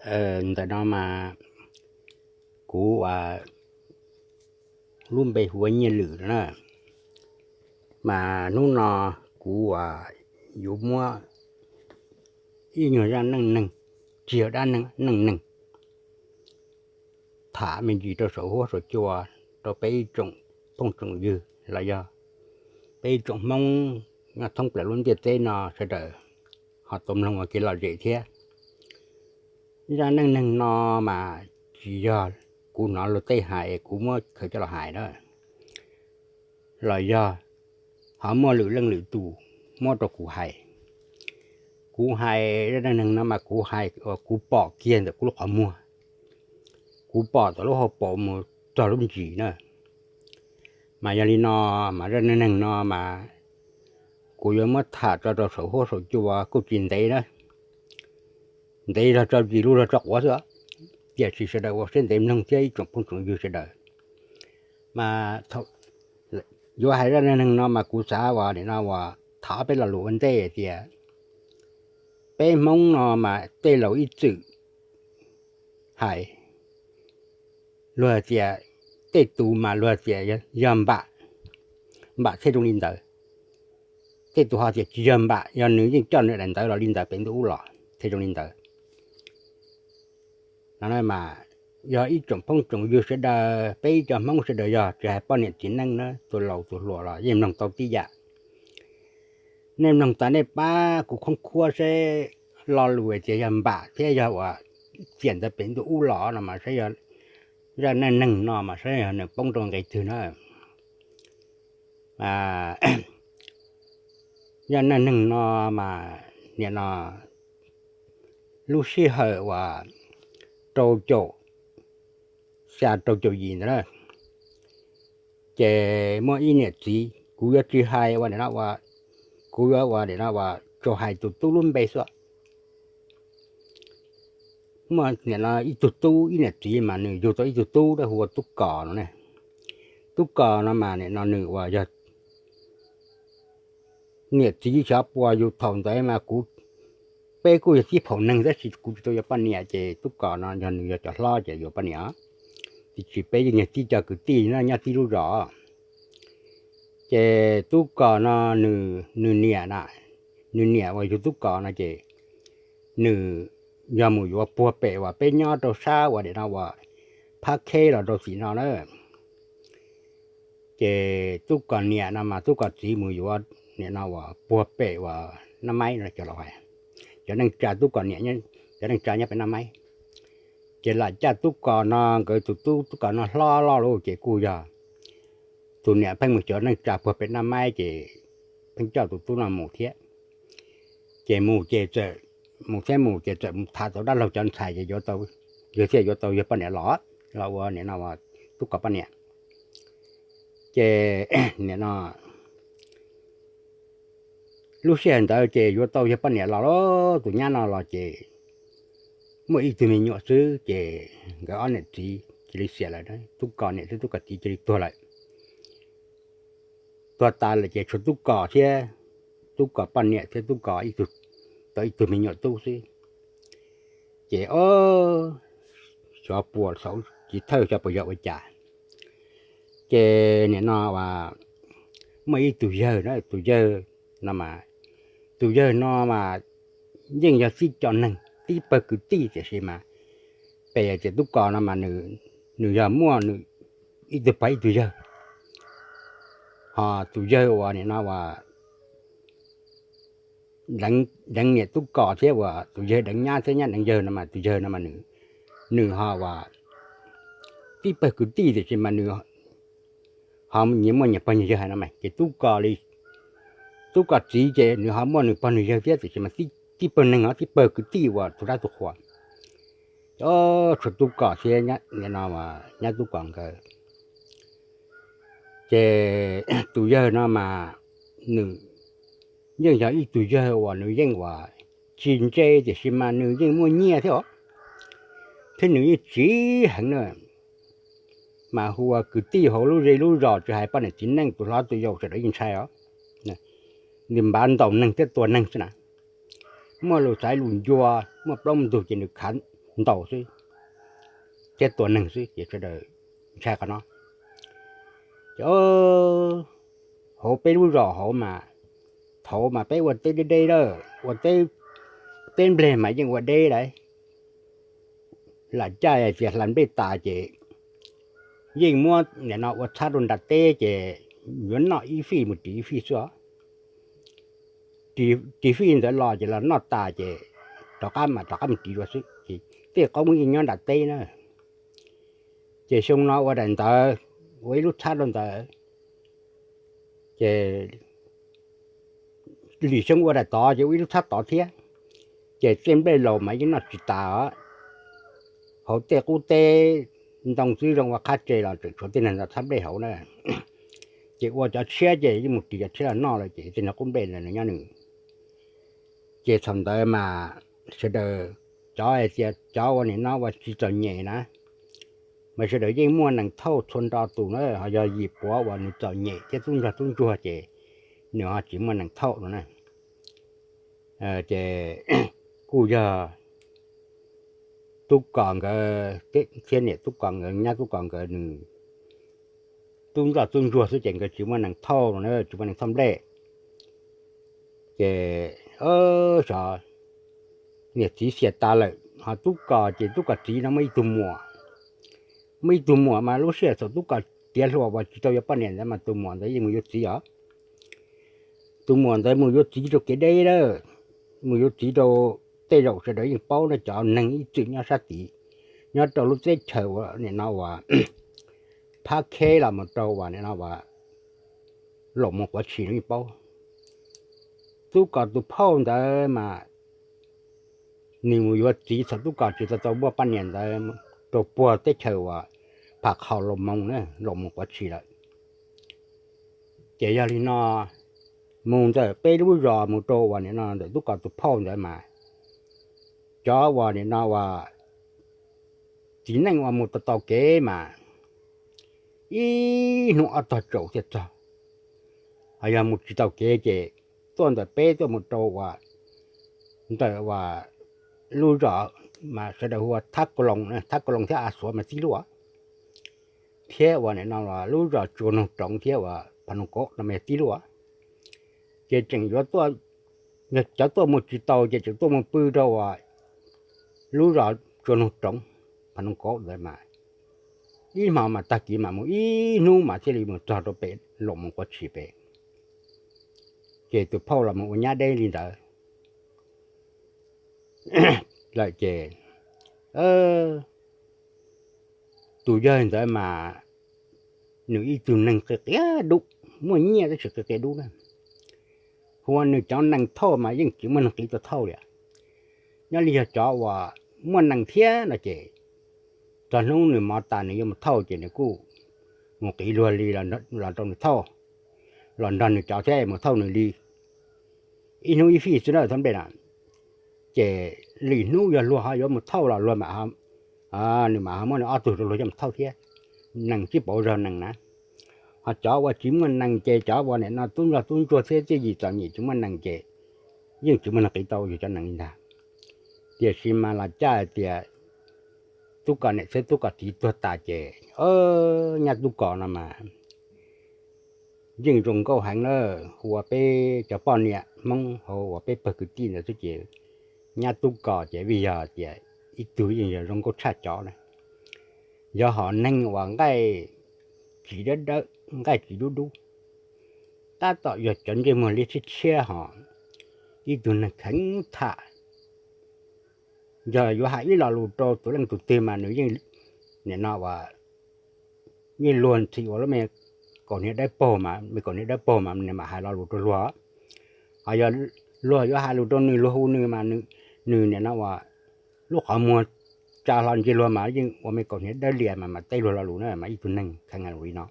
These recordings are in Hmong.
Ntawm no mas kuv lub npe hu ua Nyiaj Lwm na. Mas hnub no kuv yuav muab ib nyuag zaj neej neeg, tsis yog dab neej neeg, tham me ntsis rau saum huab saum cua rau peb ib tsoom phooj tsoom ywg los yog peb ib tsoom Hmoob nyob thoob plaws lub ntiaj teb no sawv daws ho tau mloog ua kev lom zem thiab. Zaj neej neeg no mas tsis yog kuv hnov luag tej hais es kuv muab khaws coj los hais na, los yog ho muaj lwm leej lwm tus muab rau kuv hais. Kuv hais zaj neej neeg no mas kuv hais uas kuv pom kiag ntawm kuv lub qhov muag, kuv pom tau lub hauv paus mus txog lub ntsis na. Mas yog li no, mas zaj neej neeg no mas kuv yuav muab tham tso rau saum huab saum cua kuj tsis ntev na, ntev zog tso zis lug zog tso quav xwb, tiam sis sawv daws ua siab ntev mloog thiab ib tsoom phooj tsoom ywg sawv daws. Mas yuav hais zaj neej neeg no mas kuv xav uas nim no uas tham peb lo lus ua ntej tias peb Hmoob no mas tej laus ib txwm hais, luag tias tej tus mas luag tias yog npam, npam thiaj zoo li ntawd. Tej tus ho tias tsis yog npam, yog nws yeej coj nws daim ntawv los li ntawd pem ntuj ub los thiaj zoo li ntawd. No mas yog ib tsoom phooj tsoom ywg sawv daws, peb ib co Hmoob sawv daws yog tsis hais poj niam txiv neej na, tus laus tus hluas los yeej mloog tau tib yam. Nej mloog tas nej pab kuv khoob khuab seb lo lus tias yog npam thiab yog uas txiam ntawd pem ntuj ub los no mas saib yog zaj neej neeg no mas saib yog nws poob rau nqe twg na. Zaj neej neeg no mas nim no lub sij hawm uas rau caum, xya rau caum yim ntawd na, ces muaj ib niam txiv, kuv yuav tsis hais ua nim no ua, kuv yuav ua nim no ua tsuas hais tus tub lub npe xwb. Muaj nim no ib tug tub, ib niam txiv mas nws yug tau ib tug tub hu ua Tub Kos no ne. Tub Kos no mas nim no nws uas yog niam txiv xyov puas yus thaum ntawd mas kuv, peb kuj yog tib phaum neeg tab sis kuv tsis tau yuav poj niam ces Tub Kos no yog nws yog cov hlob ces yuav poj niam. Tiam sis peb yeej yog tib co kwv tij no nyob tib lub zos. Ces Tub Kos no nws niam na, nws niam uas yug Tub Kos no ces nws yog mus yuav puag pem uas peb nyob rau sab uas nim no uas Phab Kheb los rau tim no na. Ces Tub Kos niam no mas Tub Kos txiv mus yuav nim no uas puag pem uas Nab Maib no cov laus hais, cov neej tsa Tub Kos niam, cov neej tsa nyob pem Nab Maib. Ces lam caj Tub Kos no, nkawd tus tub Tub Kos no hlob loj lawm ces kuj yog tus niam pheej mus cov neej tsa puag pem Nab Maib ces pheej coj tus tub no mus thiab. Ces mus ces txawm mus thiab mus ces txawm mus tham tau dab laug cov ntxhais ces yuav tau, yawg thiaj yuav tau yawg poj niam los, los ua nim no Tub Kos poj niam. Ces nim no lub sij hawm ntawd ces yuav tau yawg poj niam los, tus nyab no los ces muaj ib tug me nyuam xwb ces nkawd ob niam txiv cia li xiam lawm, Tub Kos niam thiab Tub Kos txiv cia li tuag lawm. Tuag tas lawm ces tshuav Tub Kos thiab Tub Kos poj niam thiab Tub Kos ib tug, tau ib tug me nyuam tub xwb. Ces o, xyov puas xauv tsis thawj xyov puas yog ua cas, ces nim no muaj ib tug yawg na, tus yawg no mas, tus yawg no mas yeej yog tib co neeg tib pawg kwv tij tiam sis mas pem tias Tub Kos no mas nws yog muaj nws ib tug pog ib tug yawg, ho tus yawg uas nim no uas deev niam Tub Kos thiab uas tus yawg deev nyab thiab nyab deev yawg no mas tus yawg no mas nws ho uas tib pawg kwv tij tiam sis mas nws ho nyias muaj nyias pog nyias yawg hais no mas ces Tub Kos li, Tub Kos txiv ces nws ho muaj nws pog nws yawg thiab tiam sis mas tib pawg neeg ho tib pawg kwv tij uas tus dab tus qhuas. Tshuav Tub Kos thiab nyab Tub Kos nkawd. Ces tus yawg no mas nws yeej yog ib tug yawg uas nws yeej uas tsis ntse tiam sis mas nws yeej muaj nyiaj thiab os, thiab nws yeej tsiv heev na. Mas hu ua kwv tij hauv lub zej lub zos tsis hais poj niam txiv neej tus hlob tus yau sawv daws yeej ntshai os. Nws npav ntaus neeg thiab tua neeg xwb na. Muaj lus xaiv lus ncua, muaj plaub ntug ces nws khav ntaus xwb thiab tua neeg xwb ces sawv daws ntshai qhov no. Ces hauv peb lub zos hauv mas thaum ub mas peb ua teb deb deb lawm, ua teb, teb nplej mas yeej ua deb lawm. Lam caij tias hlais nplej tas ces yeej muab nim no ua txhab rau nram teb ces yuav noj ib fij mus ris ib fij xwb os. Ris fij ntawd los ces los noj tas ces rov qab mas rov qab mus ris dua xwb ces tej qoob yeej nyob nram teb na. Ces xyoo no ua daim ntawd, ua ib lub txhab rau ntawd, ces lwm xyoo ua daim tod ces ua ib lub txhab tod thiab. Ces tej nplej laus mas yeej noj tsis tas os. Hauv tej qub teb ntoo xwb zoo ua qhab tse los tseem tshuav tej neeg ntawd txhab nplej hauv na. Ces ua cov tshiab ces yeej mus ris cov tshiab los noj lawm ces tej no qub nplej nws nyob nws. Ces thaum ntawd mas sawv daws, cov hais tias cov uas nim no uas tsis txom nyem na, mas sawv daws yeej muaj nees thauj txhua nrho tus na, ho yog yim puav uas nws txom nyem thiab tub ntsuag tub ntsuag ces nws ho tsis muaj nees thauj no na. Ces kuj yog Tub Kos nkawd thiab niam Tub Kos nkawd nyab Tub Kos nkawd nws tub ntsuag tub ntsuag xwb ces nkawd tsis muaj nees thauj no na, tsis muaj nees thauj nplej. Ces xyov niam txiv xiam tas lawm ho Tub Kos ces Tub Kos txiv no muaj ib tug muam, muaj ib tug muam mas lub sij hawm thaum Tub Kos tiav hluas uas tsis tau yuav poj niam ntawd mas tus muam ntawd yeej mus yuav txiv os. Tus muam ntawd mus yuav txiv rau kev deb lawm, mus yuav txiv rau, tej zaum sawv daws yeej paub na, cov neeg ib txwm nyob sab tid, nyob rau lub teb chaws uas nim no uas Phab Kheb los mus rau uas nim no uas Loos Moos Quav Tshis no yeej paub. Tub Kos tus phauj ntawd mas nws mus yuav txiv thaum Tub Kos tsis tau tau muaj poj niam ntawd rau puag teb chaws uas Pham Qhaus Loos Moos na, Loos Moos Quav Tshis lawm. Ces yog li no mus ntawm peb lub zos mus rau uas nim no ntawm Tub Kos tus phauj ntawd mas cov uas nim no uas txiv neej uas mus tau tau kev mas ib hnub ob tog tsaus thiaj txog. Ho yog mus tsis tau kev ces tuaj ntawm peb tuaj mus rau uas ntawm uas lub zos mas sawv daws hu ua Thab Kaloos, Thab Kaloos thiab A Xuav mas tib lub, thiab uas nim no lub zos Tsua Noog Roov thiab uas Pham Noog Kauv no mas tib lub. Ces tseem yuav tuaj, cov tuaj mus tsis tau ces tseem tuaj mus pw rau uas lub zos Tsua Noog Roov, Pham Noog Kauv ntawd mas ib hmo mas tag kis mas mus ib hnub mas thiaj li mus txog rau pem Loos Moos Quav Tshis pem. Ces tus phauj los mus ua nyab deb li ntawd lawm ces tus yawg ntawd mas nws ib tug neeg qia qia dub, muaj nyiaj tab sis qia qia dub na. Hu ua nws cov nees thauj mas yeej tsis muaj neeg qiv tau thauj li. Nyob li yog cov uas muaj nees thiab no ces txog hnub nws mov tas nws yuav mus thauj ces nws kuj mus qiv luag li los rau nws thauj, los nrog nws cov thiab mus thauj nws li. Ib hnub ib fij xwb na thauj nplej na. Ces lwm hnub yog luag ho yuav mus thauj los luag mam, nws mam ho muab nws ob tug rau luag coj mus thauj thiab. Nees tsis pauv zog nees na. Ho cov uas tsis muaj nees ces cov uas nim no tub ntsuag tub ntsuag thiab txiaj yim txom nyem tsis muaj nees ces yeej tsis muaj neeg qiv tau yus cov nees li ntag. Tiam sis mas los caj hais tias Tub Kos niam thiab Tub Kos txiv tuag tas ces nyab Tub Kos no mas yeej zoo nkauj heev na. Hu ua peb cov poj niam Hmoob hauv uas peb pawg kwv tij ntawd xwb ces nyab Tub Kos ces vim yog tias ib tug yeej yog zoo nkauj tshaj cov na. Yog hom neeg uas nqaij tsis dawb dawb, nqaij tsis dub dub, tab tom yog cov ntsej muag liab tshiab tshiab ho ib tug neeg kheev tham. Yog yuav hais ib lo lus rau tus leej tus twg mas nws yeej, nim no uas yeej luag ntxhi ua lub me kaus hniav dawb paug mas, me kaus hniav dawb paug mas nws mam hais lo lus rau luag. Ho yog luag yuav hais lus rau nws, luag hu nws mas nws nim no uas lub qhov muag tsa hlo ntsia luag mas yeej ua me kaus hniav dawb lias mas mam teb luag lo lus na, mas ib tug neeg kheev hais lus li no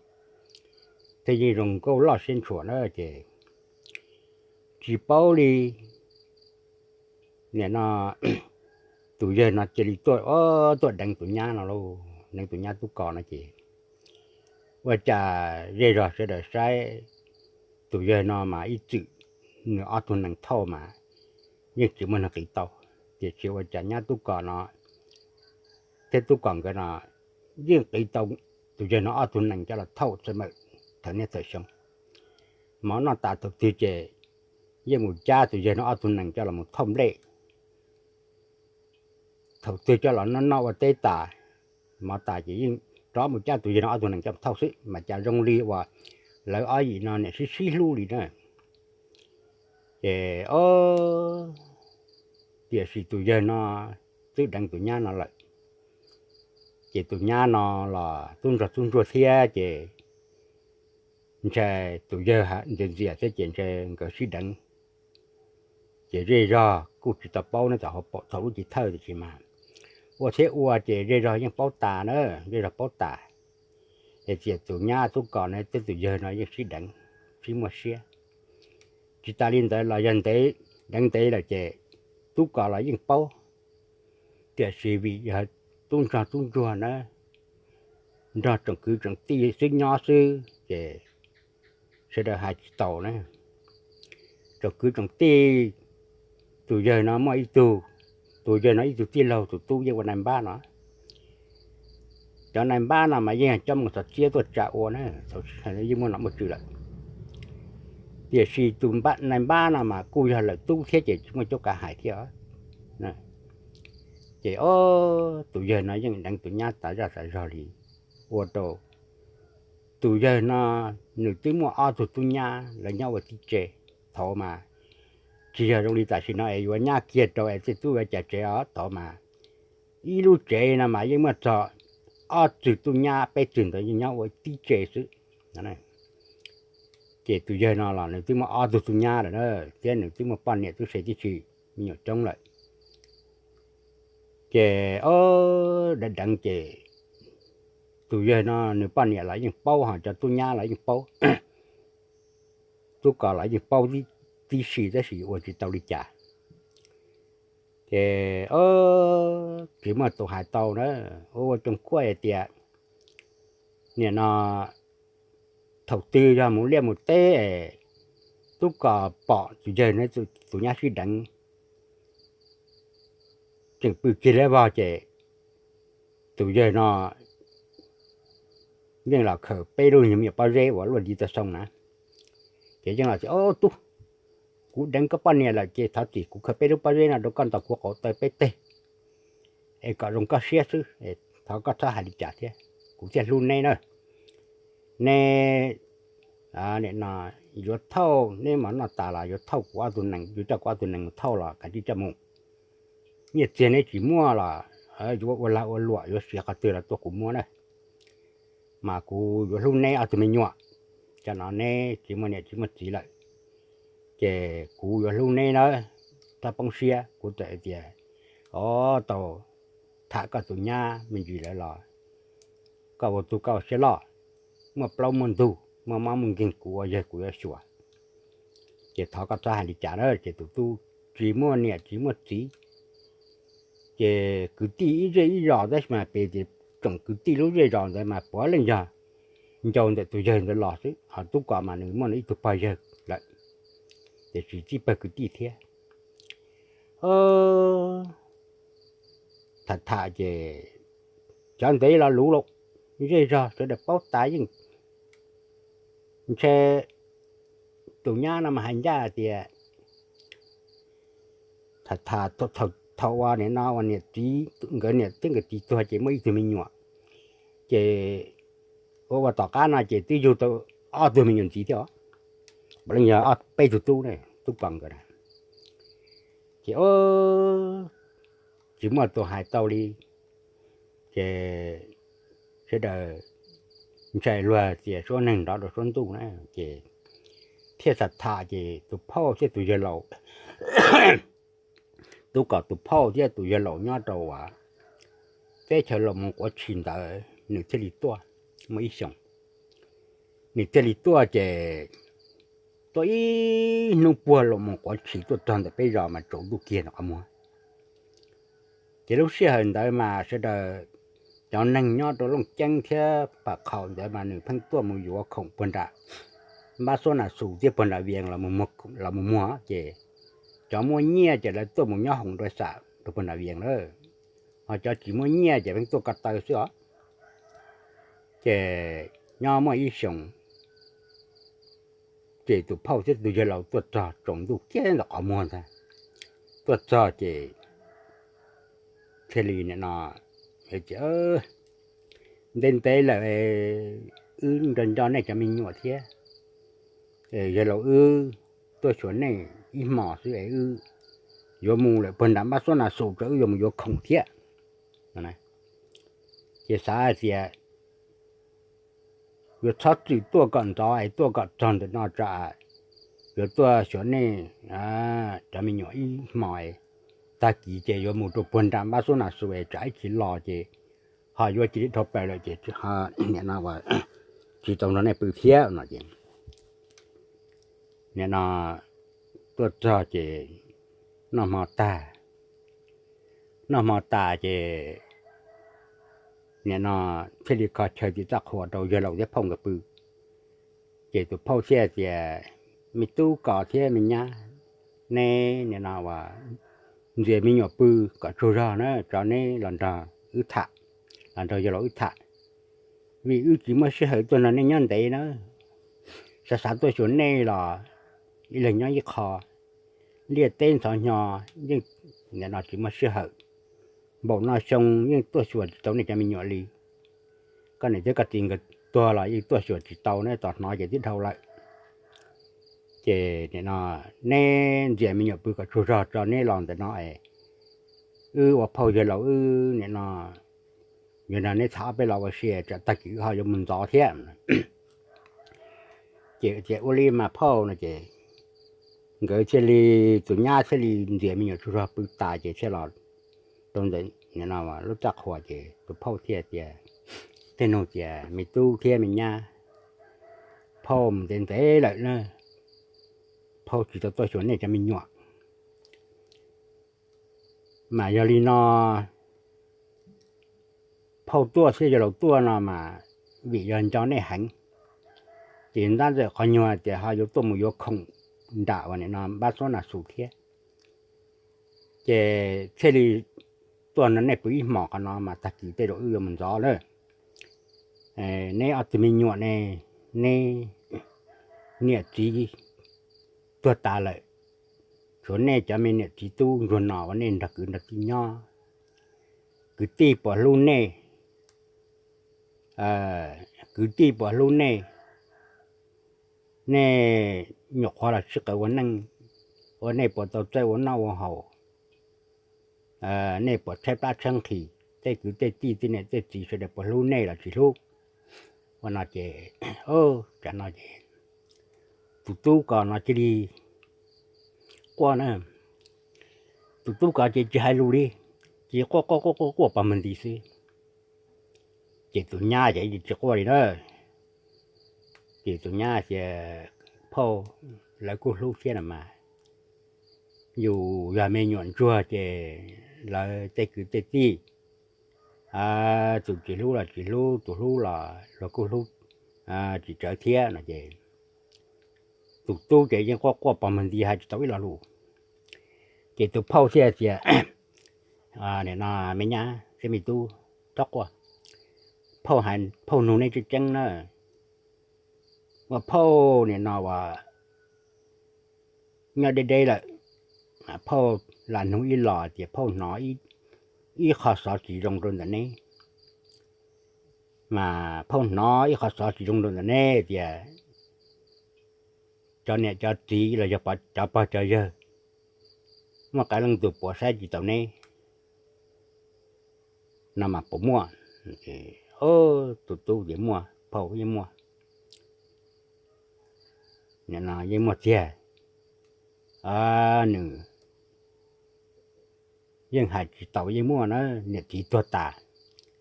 thiaj yeej zoo nkauj loj siab ntshua na. Ces tsis paub li, nim no tus yawg no cia li tuaj, tuaj deev tus nyab no lauj, deev tus nyab Tub Kos no ces ua cas zej zog sawv daws saib tus yawg no mas ib txwm nws ob tug nees thauj mas yeej tsis muaj neeg qiv tau, tiam sis ua cas nyab Tub Kos no thiab Tub Kom nkawd no yeej qiv tau tus yawg no ob tug nees coj los thauj xwb mas, thaum niaj thaum xyoo. Mov noj tas thaum twg ces yeej mus cab tus yawg no ob tug nees coj los mus thauj nplej. Thaum twg coj los noj noj ua teb tas, mov tas ces yeej rov mus cab tus yawg no ob tug nees coj mus thauj xwb, mas cas zoo li uas lawv ob yim no niam sib sib hlub li na. Ces o, tiam sis tus yawg no twb deev tus nyab no lawm, ces tus nyab no los tub ntsog tub ntsuag thiab ces ntshe tus yawg ntxias ntxias thiab ces ntshe nkawd sib deev. Ces zej zog kuj tsis tau paub ne, thaum lub cev thawj tiam sis mas ua thiab ua ces zej zog yeej paub tas na, zej zog paub tas. Es txias tus nyab Tub Kom no thiab tus yawg no yeej sib deev, sib muaj siab. Tsis tas li ntawd los yog ntev, deev ntev lawm ces Tub Kom los yeej paub, tiam sis vim yog tub ntsog tub ntsuag na, nrog tsoom kwv tsoom tij xwb nyob xwb ces sawv daws hais tsis taus na. Tsoom kwv tsoom tij, tus yawg no muaj ib tug, tus yawg no ib tug tij laug tus tub yeej ua nais npab no. Cov nais npab no mas yeej coj mus txog txiab tuaj tsa ua na, yeej muaj nom muaj tswv lawm. Tiam sis tus nais npab no mas kuj yog lawv tub thiab ces tsis muaj cuab kav hais thiab. Ces o, tus yawg no yeej deev tus nyab tas zaj tas zog li, ua rau tus yawg no nws twb muaj ob tug tub nyab lawv nyob ua tib tsev. Thaum mas tsis yog zoo li tam sim no es yuav nyab kiag rau es tej tub yuav cas tsev os, thaum mas ib lub tsev no mas yeej muaj txog ob tug tub nyab peb tug ntawd yeej nyob ua tib tsev xwb. Ces tus yawg no los nws twb muaj ob tug tub nyab lawm na, thiab nws twb muaj poj niam tub se tib si, me nyuam coob lawm. Ces o, deev deev ces tus yawg no nws poj niam los yeej paub, ho cov tub nyab los yeej paub, Tub Kom los yeej paub tib si tab sis ua tsis tau li cas. Ces o, tsis muaj tus hais tau na, ua ua coos kuaj hais tias nim no thaum twg yog mus liaj mus teb, Tub Kom pom tus yawg no tus nyab sib deev tseem pw kiag liab vog ces tus yawg no yeej los khaws peb lub me nyuam pob zeb uas luaj li tag xoo na, ces yeej los tias, Ob tub, kuv deev koj poj niam lawm ces thov txim, kuv khaws peb lub pob zeb no rau koj ntaus kuv qauv taw peb teg es kom zoo koj siab xwb, thov koj txhob hais li cas thiab, kuv thiaj hlub neb na. Neb, nim no yuav thauj, neb mov noj tas los yuav thauj kuv ob tug nees, yuav coj kuv ob tug nees mus thauj los kav tsij coj mus. Nyiaj txiag neb tsis muaj los yuav ua lag ua luam yuav siav qhov twg los tuaj kuv muab na, mas kuv yuav hlub neb ob tug me nyuam. Cov no neb tsis muaj niam tsis muaj txiv lawm, ces kuv yuav hlub neb nawb, txhob poob siab. Kuv txawm hais tias, Ob tau tham koj tus nyab me ntsis lawm los koj ua tug koj ua siab loj, muaj plaub muaj ntug muaj mob muaj nkeeg kuv ua yawg kuv yuav xyuas, ces thov koj txhob hais li cas na. Ces tus tub tsis muaj niam tsis muaj txiv, ces kwv tij ib zej ib zos tab sis mas pes tias tsoom kwv tij lub zej zos ntawd mas puav leej yog ncau ntawm tus yawg ntawd los xwb, ho Tub Kom mas nws muaj nws ib tug pog yawg lawm, ces tsis txij pawg kwv tij thiab. Tham tham ces cov ntev lo lus lawm, zej zog sawv daws paub tas yeej ntshe tus nyab no mas hais ncaj tias tham tham thaum uas nim no uas niam txiv nkawd niam thiab nkawd txiv tuag ces muaj ib tug me nyuam, ces ua ua tom qab no ces twb yug tau ob tug me nyuam ntxiv thiab os, puav leej yog peb tug tub ne, Tub Kom nkawd na. Ces tsis muaj tus hais tau li, ces sawv daws ntshai luag tias suab neeg nrov rau suab ntuj na, ces thiaj tham tham ces tus phauj thiab tus yawg laus, Tub Kom tus phauj thiab tus yawg laus nyob rau uas teb chaws Los Moos Quav Tshis ntawd nws thiaj li tuaj. Muaj ib xyoos nws thiaj li tuaj ces tuaj ib hnub puag Los Moos Quav Tshis tuaj txog ntawm peb zos mas tsaus ntuj kiag ntawm qhov muag. Ces lub sij hawm ntawd mas sawv daws cov neeg nyob rau Looj Ceeb thiab Pam Qhaum ntawd mas nws pheej tuaj mus yuav khoom puag nram Npab Xuab Nas Xus thiab puag nram Vias los mus muag, ces cov muaj nyiaj ces lawv tuaj mus nyob hoom dua xam rau puag nram Vias lawm. Ho cov tsis muaj nyiaj ces pheej tuaj ko taw xwb os. Ces nyob muaj ib xyoos, ces tus phauj thiab tus yawg laus tuaj txog tsaus ntuj kiag ntawm qhov muag ntag. Tuaj txog ces thiaj li nim no, ces ntev ntev lawm, wb nco nco nej cov me nyuam thiab, yawg laus wb tuaj xyuas nej ib hmos xwb es wb yuav mus lawm puag nram npab xuab nas xus, wb yuav mus yuav khoom thiab. Ces xav hais tias yuav txhob txwm tuaj kom ntxov es tuaj kom txog ntawm no tso, yuav tuaj xyuas nej cov me nyuam ib hmos, tag kis ces yuav mus rau puag nram npab xuab nas xus es tsam ib chim los ces ho yuav cia li dhau plaws lawm ces nim no tsis tau nrog nej pw thiab no ces nim no tuaj txog ces noj hmo tag, noj hmo tas ces nim no thiaj li kho chaw tim txaj qhua rau yawg laus thiab phauj nkawd pw. Ces tus phauj thiaj tias, me tub Kos thiab me nyab, neb nim no ntxias me nyuam pw kom tsaug zog na, tso neb los nrog wb tham, los nrog yawg laus wb tham, vim wb tsis muaj sij hawm tuaj nrog nej nyob ntev na. Xav xav tuaj xyuas nej los ib leeg nyob ib qho, liaj teb ntxhov hnyo yeej nim no tsis muaj sij hawm. Npaum no xyoo yeej tuaj xyuas tsis tau nej cov me nyuam li. Koj niam thiab koj txiv nkawd tuag los yeej tuaj xyuas tsis tau ne, tos hnov ces twb dhau lawm. Ces nim no neb ntxias me nyuam pw kom tsaug zog tso neb los ntawm no es wb ua phauj yawg laus wb nim no yuav nrog neb tham ob peb lo ua si tsam tag kis wb ho yuav mus ntxov thiab. Ces tias ua li mas phauj no ces nkawd thiaj li, tus nyab thiaj li ntxias me nyuam tsaug zog pw tas ces thiaj los rau ntawm lub txaj qhua ces tus phauj thiaj tias, thiaj nug tias, me tub thiab me nyab, phauj mus ntev ntev lawm na, phauj tsis tau tuaj xyuas nej cov me nyuam. Mas yog li no, phauj tuaj thiab yawg laus tuaj no mas vim yog nco nej heev, ces ntab ntawm qhov nyuag tias ho yuav tuaj mus yuav khoom nram uas nim no npab xuab nas xus thiab, ces thiaj li tuaj nrog nej pw ib hmos qhov no mas tag kis tej zaum wb yuav mus ntxov lawm. Neb ob tug me nyuam ne, neb niam txiv tuag tas lawm, tshuav nej cov me niam txiv tub ntsuag no uas nej nrog kwv nrog tij nyob, kwv tij puas hlub nej? Kwv tij puas hlub nej? Nej nyuam qhuav los sib qawm ua neej, ua nej puas tau txawj ua noj ua haus? Nej puas tshaib plab tshaib nqhis? Tej kwv tej tij tej niam tej txiv sawv daws puas hlub nej los tsis hlub? Ua no ces, tsam no ces tus tub Kos no cia li quaj na. Tus tub Kos ces tsis hais lus li, ces quaj quaj quaj quaj quaj pog mag nti xwb. Ces tus nyab ces tsis quaj li na. Ces tus nyab tias, phauj, lawv kuj hlub thiab no mas, yus yog me nyuam ntsuag ces lawv tej kwv tej tij, tus tsis hlub los tsis hlub, tus hlub los luag kuj hlub tsis tsawv thiab no ces tus tub ces yeej quaj quaj pog mag nti hais tsis tau ib lo lus. Ces tus phauj thiaj tias, nim no me nyab thiab me tub, txhob quaj, phauj hais, phauj nug nej tseeb tseeb na, ua phauj nim no uas nyob deb deb lawm, phauj lam nug ib los tias phauj hnov ib qho xov tsis zoo rau ntawm neb, mas phauj hnov ib qho xov tsis zoo rau ntawm neb tias cov niam cov txiv los yog cov pog cov yawg muaj qee leej twg puas saib tsis taus neb no mas puas muaj? Tus tub tias muaj, phauj, yeej muaj, yeej muaj tiag. Nws yeej hais tsis taus, yeej muaj na, niam txiv tuag tas,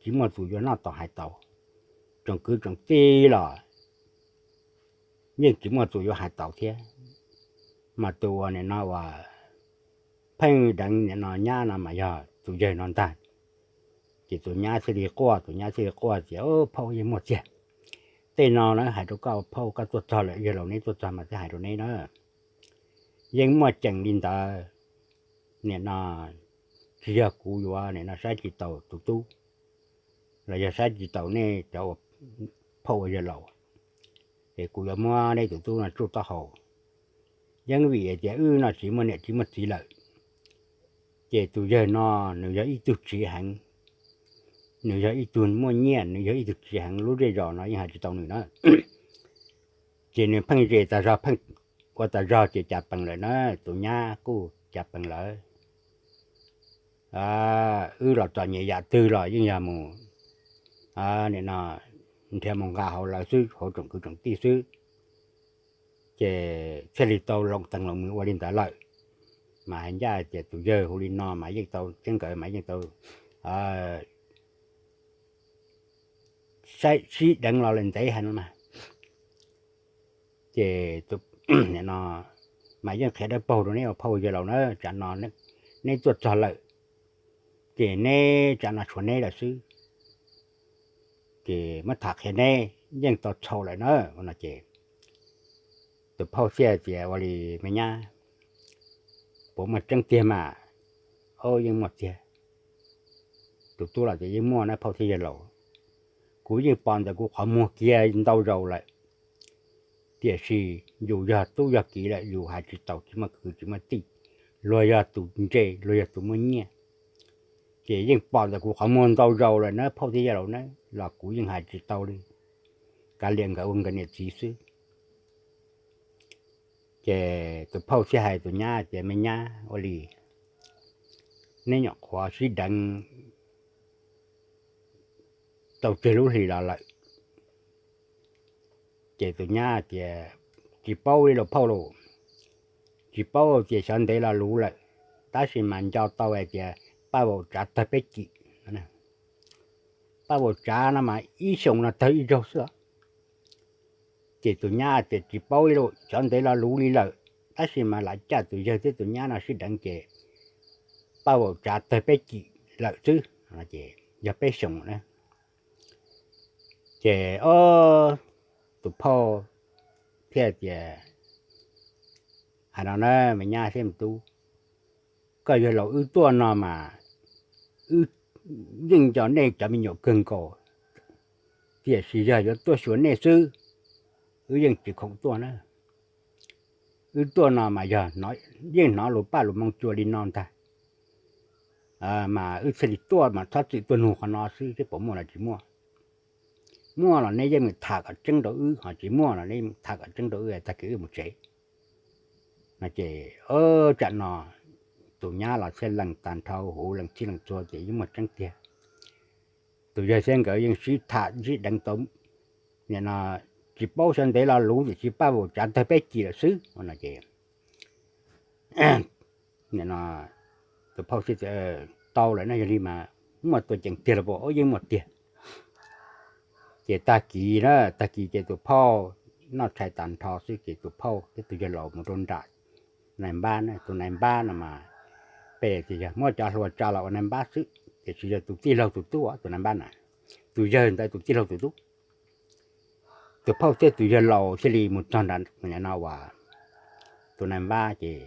tsis muaj tus yuav noj tau hais taus, tsoom kwv tsoom tij los yeej tsis muaj tus yuav hais taus thiab. Mas tus uas nim no uas pheej deev nim no nyab no mas yog tus yawg no ntag. Ces tus nyab thiaj li quaj, tus nyab thiaj li quaj tias, phauj, yeej muaj tiag. Tej no na hais rau koj phauj, koj tuaj txog lawm, yawg laus neb tuaj txog mas thiaj hais rau neb na. Yeej muaj ceem li ntawd. Nim no tsis yog kuv yuav nim no saib tsis taus tus tub, los yog saib tsis taus nej cov phauj ua yawg laus, es kuv yuav muab nej tus tub no tsuj taub hau. Yeej vim hais tias wb no tsis muaj niam tsis muaj txiv lawm, ces tus yawg no nws yog ib tug tsiv heev, nws yog ib tug muaj nyiaj, nws yog ib tug tsiv heev, lub zej zos no yeej hais tsis tau nws na. Ces nws pheej zes tas zog, pheej ua tas zog ces cas pees lawm na, tus nyab kuj cas pees lawm. Wb los txom nyem yam twg los yeej yog mus, nim no nrhiav mus nqa hauv lawv xwb, hauv tsoom kwv tsoom tij xwb. Ces thiaj li tau loos tees loos mus ua li ntawd lawm. Mas hais ncaj tias tus yawg hu li no mas yeej tau, thiab nkawd mas yeej tau sib deev los lawm ntev heev mas. Ces no mas yeej qhia dawb paug rau neb ua phauj yawg laus na, tsam no neb tuaj txog lawm, ces neb tsam no tshuav neb lawm xwb, ces muab tham qhia neb yeej tau txhaum lawm na. Ua no ces tus phauj thiaj tias ua li, me nyab, puas muaj tseeb tiag mas? Au, yeej muaj tiag. Tus tub los tias yeej muaj na phauj thiab yawg laus, kuv yeej pom ntawm kuv qhov muag kiag ntau zaus lawm. Tiam sis yus yog tub yog kiv lawm yus hais tsis taus, tsis muaj kwv tsis muaj tij, luag yog tus ntse, luag yog tus muaj nyiaj, ces yeej pom ntawm kuv qhov muag ntau zaus lawm na phauj thiab yawg laus na, los kuv yeej hais tsis tau li. Kav liam nkawd ua nkawd niam txiv xwb. Ces tus phauj thiaj hais tus nyab tias, me nyab, ua li neb nyuam qhuav sib deev tau tsawg lub hlis los lawm? Ces tus nyab tias, tsis paub li lauj phauj lauj, tsis paub tias xyov ntev los luv lawm, tab sis mas nco tau hais tias paj vaum tsav tawg peb cim. Paj vaum tsav no mas ib xyoos no tawg ib zaug xwb os. Ces tus nyab tias, tsis paub li lauj, xyov ntev los luv li lawm, tab sis mas lam caj tus yawg thiab tus nyab no sib deev ces paj vaum tsav tawg peb cim lawm xwb, yog peb xyoos na. Ces tus phauj thiaj tias, hais no na, me nyab thiab me tub, koj yawg laus wb tuaj no mas wb yeej nco nej cov me nyuam kawg nkaus, tiam sis yog yuav tuaj xyuas nej xwb, wb yeej tsis khoom tuaj na. Wb tuaj no mas yog yeej hnov lus paj lus moo cua li no ntag, mas wb thiaj li tuaj mas txhob txwm tuaj nug qhov no xwb thiab, puas muaj los tsis muaj. Muaj los neb yeej mus tham kom tseeb rau wb, ho tsis muaj los neb tham kom tseeb rau wb tag kis wb mus tsev. No ces tsam no tus nyab los thiaj lees tag nrho huv, lees txhij lees txhua ces yeej muaj tseeb tiag. Tus yawg thiab nkawd yeej sib tham sib deev tau, nim no tsis paub xyov ntev los luv tiam sis paj vaum tsav tawg peb cim lawm xwb no ces tus phauj thiaj tias, tau lawm na, yog li mas muaj tuaj ceev tiag los puas? Yeej muaj tiag. Ces tag kis na, tag kis ces tus phauj noj tshais tag nrho xwb ces tus phauj thiab tus yawg laus mus rau nram nais npab na. Tus nais npab no mas peb tias yog muab cov hluas tsa los ua nais npab xwb, tiam sis yog tus tij laug tus tub tus nais npab na, tus yawg ntawd tus tij laug tus tub. Tus phauj thiab tus yawg laus thiaj li mus txog nram no uas tus nais npab ces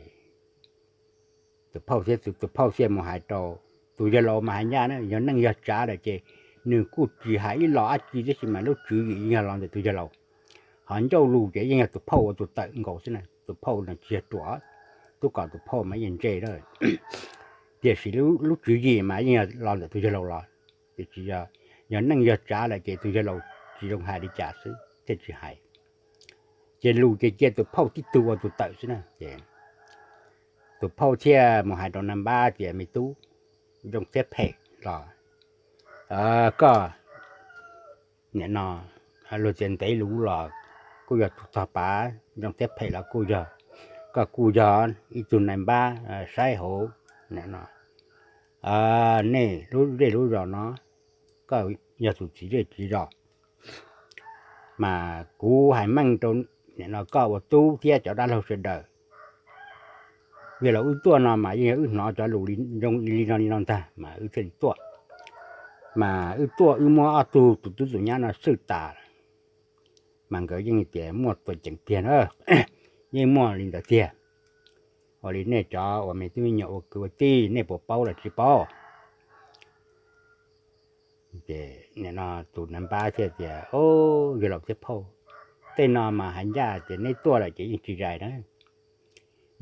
tus phauj thiab tus phauj thiaj mus hais rau tus yawg laus mas hais ncaj na, yog neej yog tsav lawm ces nws kuj tsis hais ib los dab tsi tab sis mas lub tswv yim yeej yog los ntawm tus yawg laus. Ho ncauj lus ces yeej yog tus phauj ua tus tawm nkaus xwb na, tus phauj no tsis yog ruam, tub kom tus phauj mas yeej ntse lawm. Tiam sis lub tswv yim mas yeej yog los ntawm tus yawg laus los, tiam sis yog neej yog tsav lawm ces tus yawg laus tsis zoo hais li cas xwb thiaj tsis hais. Ces lus ces cia tus phauj tib tug ua tus tawm xwb na. Ces tus phauj thiaj mus hais rau nais npab tias, me tub, zoo thiab phem los koj nim no luag tias ntev luv los kuj yog tus tog pav, zoo thiab phem los kuj yog, koj kuj yog ib tug nais npab saib hauv nim no nej lub zej lub zos no, koj yog tus txiv zej txiv zos. Mas kuv hais meej rau nim no koj ua tub thiab cov dab laug sawv daws, yog los wb tuaj no mas yeej yog wb hnov cov lus zoo li no li no ntag mas wb thiaj li tuaj. Mas wb tuaj wb muab ob tug tus tub tus nyab no xwj tas, mas nkawd yeej tias muaj tuaj ceev tiag na, yeej muaj li ntawd tiag. Ua li nej cov uas me tub me nyuam ua kwv ua tij nej puas paub los tsis paub? Ces nim no tus nais npab thiaj tias, Yawg laus thiab phauj, tej no mas hais ncaj tias neb tuaj lawm ces yeej tsis zais na,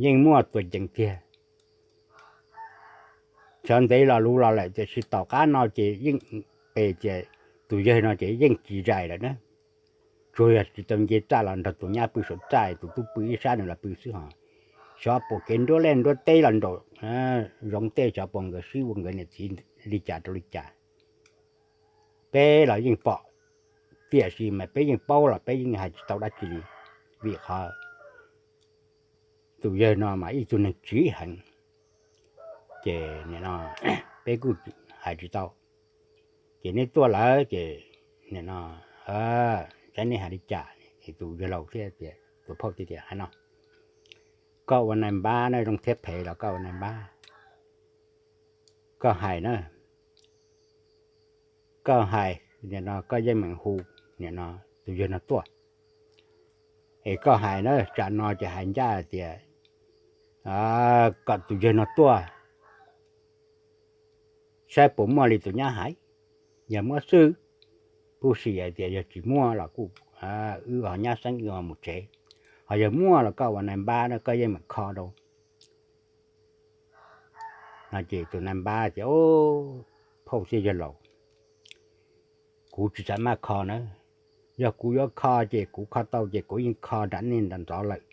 yeej muaj tuam ceev tiag. Xyov ntev los luv los lawm tiam sis tom qab no ces yeej pes tias tus yawg no ces yeej tsis zais lawm na. Tsuas yog tsis tau nce txaj los nrog tus nyab pw saum txaj, tus tub pw ib sab nws los pw xwb hos. Xyov puas kev nruab liaj nruab teb los nraum zoov tej xyov puas nkawd sib ua nkawd niam txiv li cas rau li cas. Peb los yeej pom, tiam sis mas peb yeej paub los peb yeej hais tsis tau dab tsi li, vim qhov tus yawg no mas ib tug neeg tsiv heev, ces nim no peb kuj hais tsis tau. Ces neb tuaj lawm ces nim no saib neb hais li cas. Ces tus yawg laus thiaj tias, tus phauj thiaj tias, Hais no, koj ua nais npab na, zoo thiab phem los koj ua nais npab, koj hais na, koj hais, nim no koj yeej meem hu nim no tus yawg no tuaj. Es koj hais na, tsam no ces hais ncaj tias kom tus yawg no tuaj saib puas muaj li tus nyab hais. Yog muab xwb, pub sim hais tias yog tsis muaj los kuj wb ho nyab xeeb wb ho mus tsev. Ho yog muaj los koj ua nais npab na koj yeej meem kho rau. No ces tus nais npab tias, Phauj thiab yawg laus, kuv tsis xav maj kho na. Yog kuv yuav kho ces kuv kho tau ces kuv yeej kho nram nej nram ntxov lawm.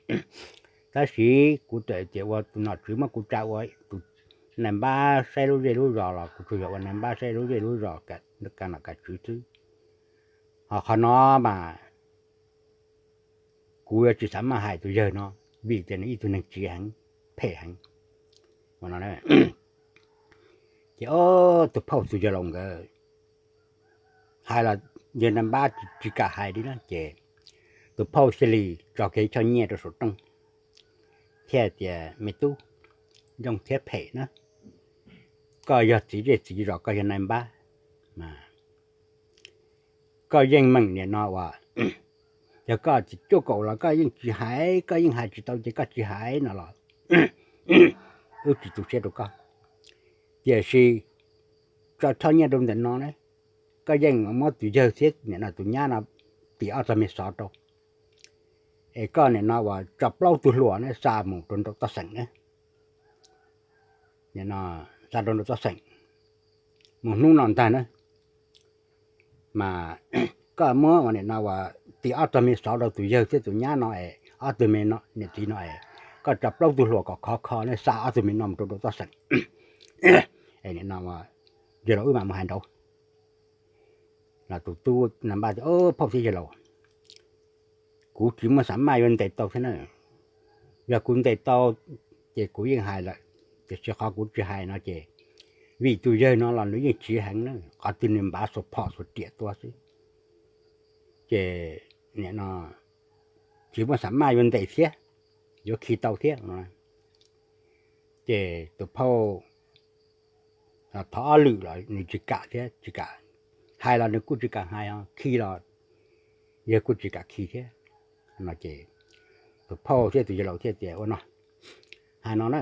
Tab sis kuv txawm tias ua tus nom tswv muab kuv tsa ua tus nais npab saib lub zej lub zos los kuv tsuas yog ua nais npab saib lub zej lub zos, ka nom ka tswv xwb. Ho qhov no mas kuv yuav tsis xav maj hais tus yawg no, vim tias nws ib tug neeg tsiv heev, phem heev. Ces tus phauj tus yawg laus nkawd hais los yawg nais npab tsis kam hais li na, ces tus phauj thiaj li tso kiag choj nyiaj rau saum rooj thiaj tias, Me tub, zoo thiab phem na, koj yog txiv zej txiv zos, koj yog nais npab, koj yeej meem nim no uas yog koj tsis cuaj kaum los koj yeej tsis hais, koj yeej hais tsis tau ces koj tsis hais no los wb tsis tu siab rau koj. Tiam sis tso choj nyiaj rau ntawm no ne, koj yeej muab tus yawg thiab nim no tus nyab no tim ob txog me xov rau, es koj nim no uas tso plaub tug hluas ne xa mus rau nraum toj xeem ne, xa rau nraum toj xeem mus hnub no ntag na. Mas koj muab ua nim no uas tim ob txog me xov rau tus yawg thiab tus nyab no es ob tug me niam txiv no es, koj tso plaub tug hluas kom khov kho ne xa ob tug me no mus rau nraum toj xeem. Yawg laus wb mam mus hais nraud. Los tus tub nais npab tias, Phauj thiab yawg laus, kuv tsis muaj xav maj yuav ntes tau thiab na. Yog kuv ntes tau ces kuv yeej hais lawm, tiam sis qhov kuv tsis hais no ces vim tus yawg no los nws yeej tsiv heev na, qhov twg nws npav xuas phom xuas riam tua xwb. Ces nim no tsis muaj xav maj yuav ntes thiab, yuav khi tau thiab. Ces tus phauj thov ob lwm los nws tsis kam thiab, tsis kam, hais los nws kuj tsis kam hais, khi los yawg kuj tsis kam khi thiab. No ces tus phauj thiab tus yawg laus thiaj tias, Ua no, hais no na,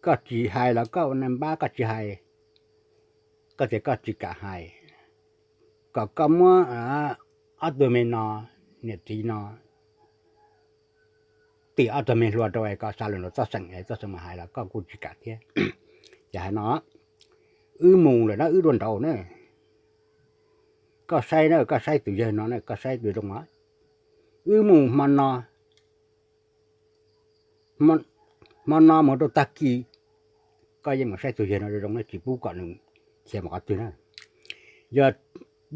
koj tsis hais los koj ua nais npab koj tsis hais, koj tias koj tsis kam hais, kom koj muab ob tug me no, niam txiv no, tim ob tug me hluas rau es kom xa lawm nraum toj xeem es toj xeem mam hais los koj kuj tsis kam thiab. Ces hais no, wb mus lawm na, wb dua nraud na, koj saib na, koj saib tus yawg no na, koj saib tus zoo os. Wb mus hmo no, hmo no mus rau tag kis, koj yeej mus saib tus yawg no zoo zoo na, tsis pub kom nws khiav mus qhov twg na. Yog,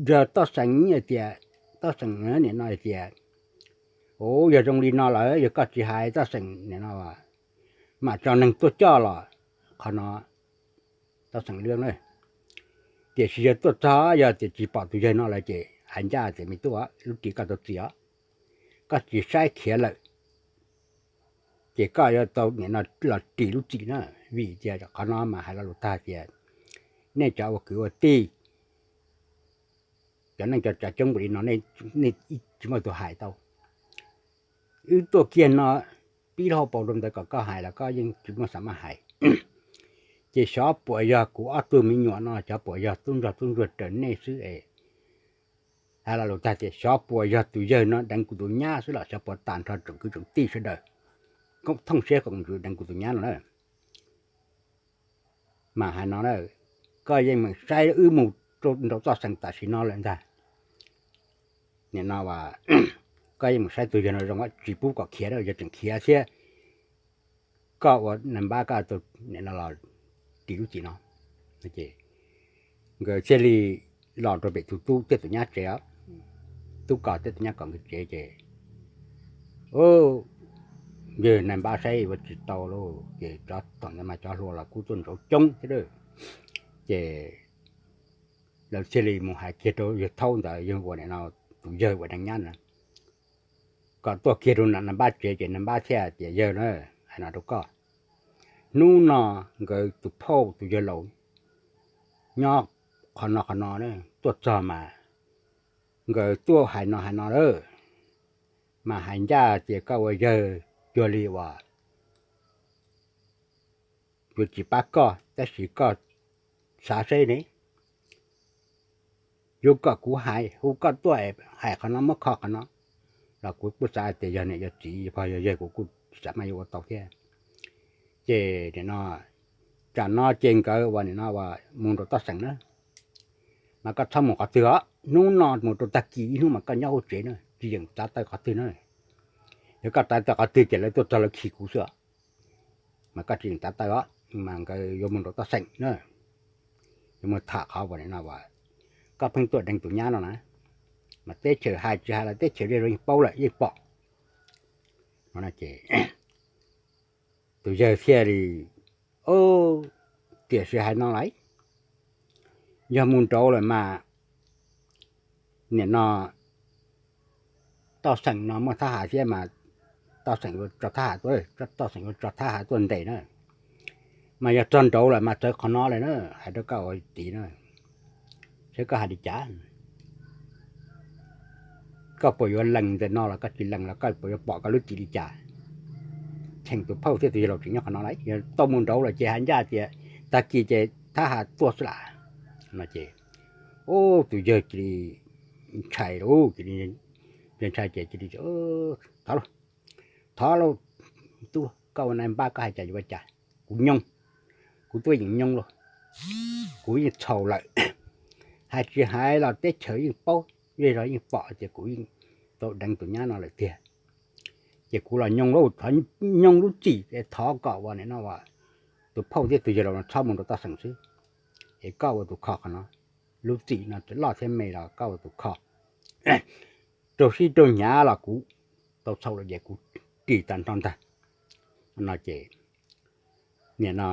yog toj xeem hais tias, toj xeem nim no hais tias, Ua yog zoo li no lawm, yog koj tsis hais, toj xeem nim no mam tso neeg tuaj coj los qhov no, toj xeem lwb na. Tiam sis yog tuaj txog, yog tias tsis pom tus yawg no lawm ces hais ncaj tias, Me tub, lub ris koj tau txi os, koj tsis saib khiav lawm, ces koj yuav tau nim no los ris lub txim na. Vim tias qhov no mas hais lo lus tag tias nej cov ua kwv ua tij, cov neej cov tsav coob npaum li no, nej tsis muaj tus hais tau. Wb tuaj kiag no, pib lub hauv paus rau ntawd kom koj hais los koj yeej tsis muaj xav maj hais. Ces xyov puas yog kuv ob tug me nyuam no, xyov puas yog tub ntsuag tub ntsuag raws nej xwb es hais lo lus tag tias xyov puas yog tus yawg no deev kuv tus nyab xwb los xyov puas tag nrho tsoom kwv tsoom tij sawv daws, koom thooj siab koom ntsws deev kuv tus nyab no na. Mas hais no na, koj yeej meem saib wb mus rau nraud toj xeem tam sim no lawm ntag. Nim no koj yeej meem saib tus yawg no zoo, tsis pub kom khiav, yog tseem khiav thiab koj ua nag npab koj nim no los ris lub txim no. Nkawd thiaj li los rau pem tus tub thiab tus nyab tsev, tub kos thiab tus nyab kos nkawd tsev ces yawg nag npab saib ua tsis tau lauj, ces cov thaum ntawd mas cov hluas los kuj tuaj ntsauv coob thiab lawm. Ces lawv thiaj li mus hais kiag rau yawg thaub ntawd, yawg ua nim no tus yawg ua neeg nyab na, kom tuaj kiag rau nag npab tsev. Ces nag npab thiaj tias yawg na, hais no rau koj, hnub no nkawd tus phauj tus yawg laus nyob qhov no qhov no tuaj txog mas nkawd tuaj hais no hais no lawm, mas hais ncaj tias koj ua yawg cuag li uas yuav tsis pab koj tab sis koj xav seb ne, yuav kom kuv hais hu koj tuaj hais qhov no muab kho qhov no los kuv kuj xav tias yog niam yog txiv yog pog yog yawg kuv kuj tsis xav mas yuav ua tau thiab. Ces nim no tsam no ces nkawd ua nim no mus nraum toj xeem na, mas koj txhob mus qhov twg os, hnub no mus rau tag kis ib hnub mas koj nyob hauv tsev na, tsis yeem tav taw qhov twg na. Yog koj tav taw qhov twg ces lawv tuaj txog lawv khi kuv xwb os. Mas koj tsis yeem tav taw os, mas nkawd yuav mus nraum toj xeem na, yuav mus tham qhov uas nim no koj pheej tuaj deev tus nyab no na, mas teb chaws hais tsis hais los teb chaws yeej paub lawm yeej pom no. Ces tus yawg thiaj li, tiam sis hais no lawm, yog mus nraud lawm mas nim no toj xeem no muaj thab ham thiab mas toj xeem yuav tso thab ham tuaj, toj xeem yuav tso thab ham tuaj ntes na. Mas yog txog nraud lawm mas txawv qhov no lawm na, hais rau koj ua txiv na, saib koj hais li cas. Koj puas yuav lees ntawm no los koj tsis lees los koj puas yuav pom koj lub txim li cas? Cheem tus phauj thiab tus yawg laus tseem nyob qhov no lawm, yog tau mus nraud lawm ces hais ncaj tias tag kis ces thab ham tuaj xwb lam. No ces tus yawg cia li ntshai lauj, cia li ntshai ces cia li, thov lauj, thov lauj, tub, koj ua nab npab koj hais cas yuav ua cas, kuv nyooj, kuv tuaj yeem nyooj lauj, kuv yeej txhaum lawm. Hais tsis hais los teb chaws yeej paub, zej zog yeej pom ces kuv yeej tau deev tus nyab no lawm tiag. Ces kuv los nyooj lauj, thov nyooj lub txim es thov kom ua nim no ua tus phauj thiab tus yawg laus no txhob mus nraum toj xeem xwb, es koj ua tus kho qhov no. Lub txim no txawm loj thiab me los koj ua tus kho. Raug sib raug hnyav los kuv tau txhaum lawm ces kuv ris tag nrho ntag. No ces nim no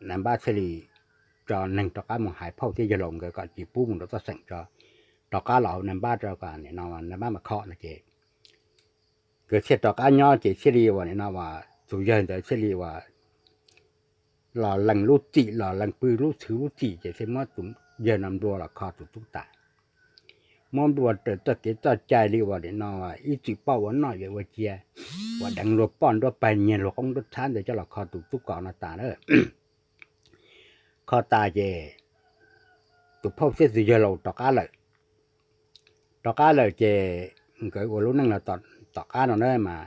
nab npab thiaj li tso neeg rov qab mus hais phauj thiab yawg laus nkawd kom tsis pub mus nraum toj xeem tso, rov qab los hauv nab npab tso kom nim no nab npab mam kho no ces nkawd thiaj rov qab nyob ces thiaj li ua nim no ua tus yawg ntawd thiaj li ua los lees lub txim los lees pw lub txhwv lub txim ces thiaj muab tus yawg no nplua los kho tus tub tas. Muab nplua raws txoj kev txoj cai li uas nim no ib txwm poj ua noj yawm ua cia, uas deev luag poj nruab pag nyiag luag qoob nruab txhab ntawd coj los kho tus tub kos no tas na. Kho tas ces tus phauj thiab tus yawg laus rov qab lawm. Rov qab lawm ces nkawd ua lub neej los tom qab no na mas,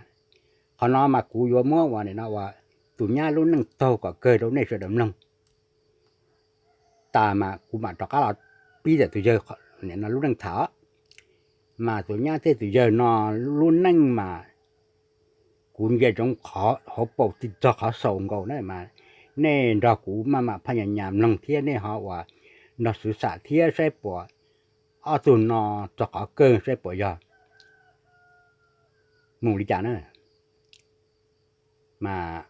qhov no mas kuv yuav muab ua nim no ua tus nyab lub neej taug kom kawg rau nej sawv daws mloog. Tas mas kuv mam rov qab los pib ntawm tus yawg nim no lub neej tham. Mas tus nyab thiab tus yawg no lub neej mas kuv ntsia ntsoov qhov hauv paus txog qhov xaus nkaus na mas, nej nrog kuv maj mam phaj nyas nyas mloog thiab nej ho uas nrog xwv xam thiab saib puas ob tug no txog qhov kawg saib puas yog mus li cas na. Mas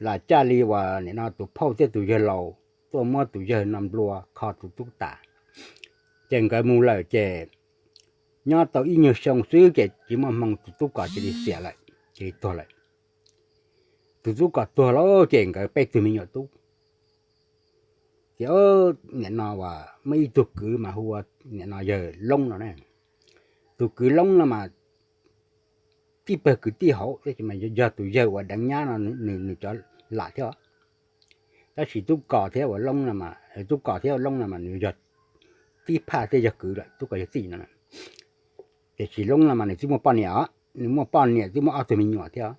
lam caj li uas nim no tus phauj thiab tus yawg laus tuaj muab tus yawg no nplua kho tus tub tas, ces nkawd mus lawm ces nyob tau ib nyuag xyoo xwb ces tsis muaj hmoo tus tub kos cia li xiam lawm, cia li tuag lawm. Tus tub kos tuag lawm ces nkawd peb tug me nyuam tub ces nim no uas muaj ib tug kwv mas hu ua nim no yawg Loob no na. Tus kwv Loob no mas tib pawg kwv tij hauv, tab sis mas yog tus yawg uas deev nyab no nws, nws cov lam thiab. Tab sis Tub Kos thiab uas Loob no, Tub Kos thiab Loob no mas nws yog tib phaj thiab yog kwv lawm, Tub Kos yog txij no. Tiam sis Loob no mas nws twb muaj poj niam os, nws muaj poj niam twb muaj ob tug me nyuam thiab.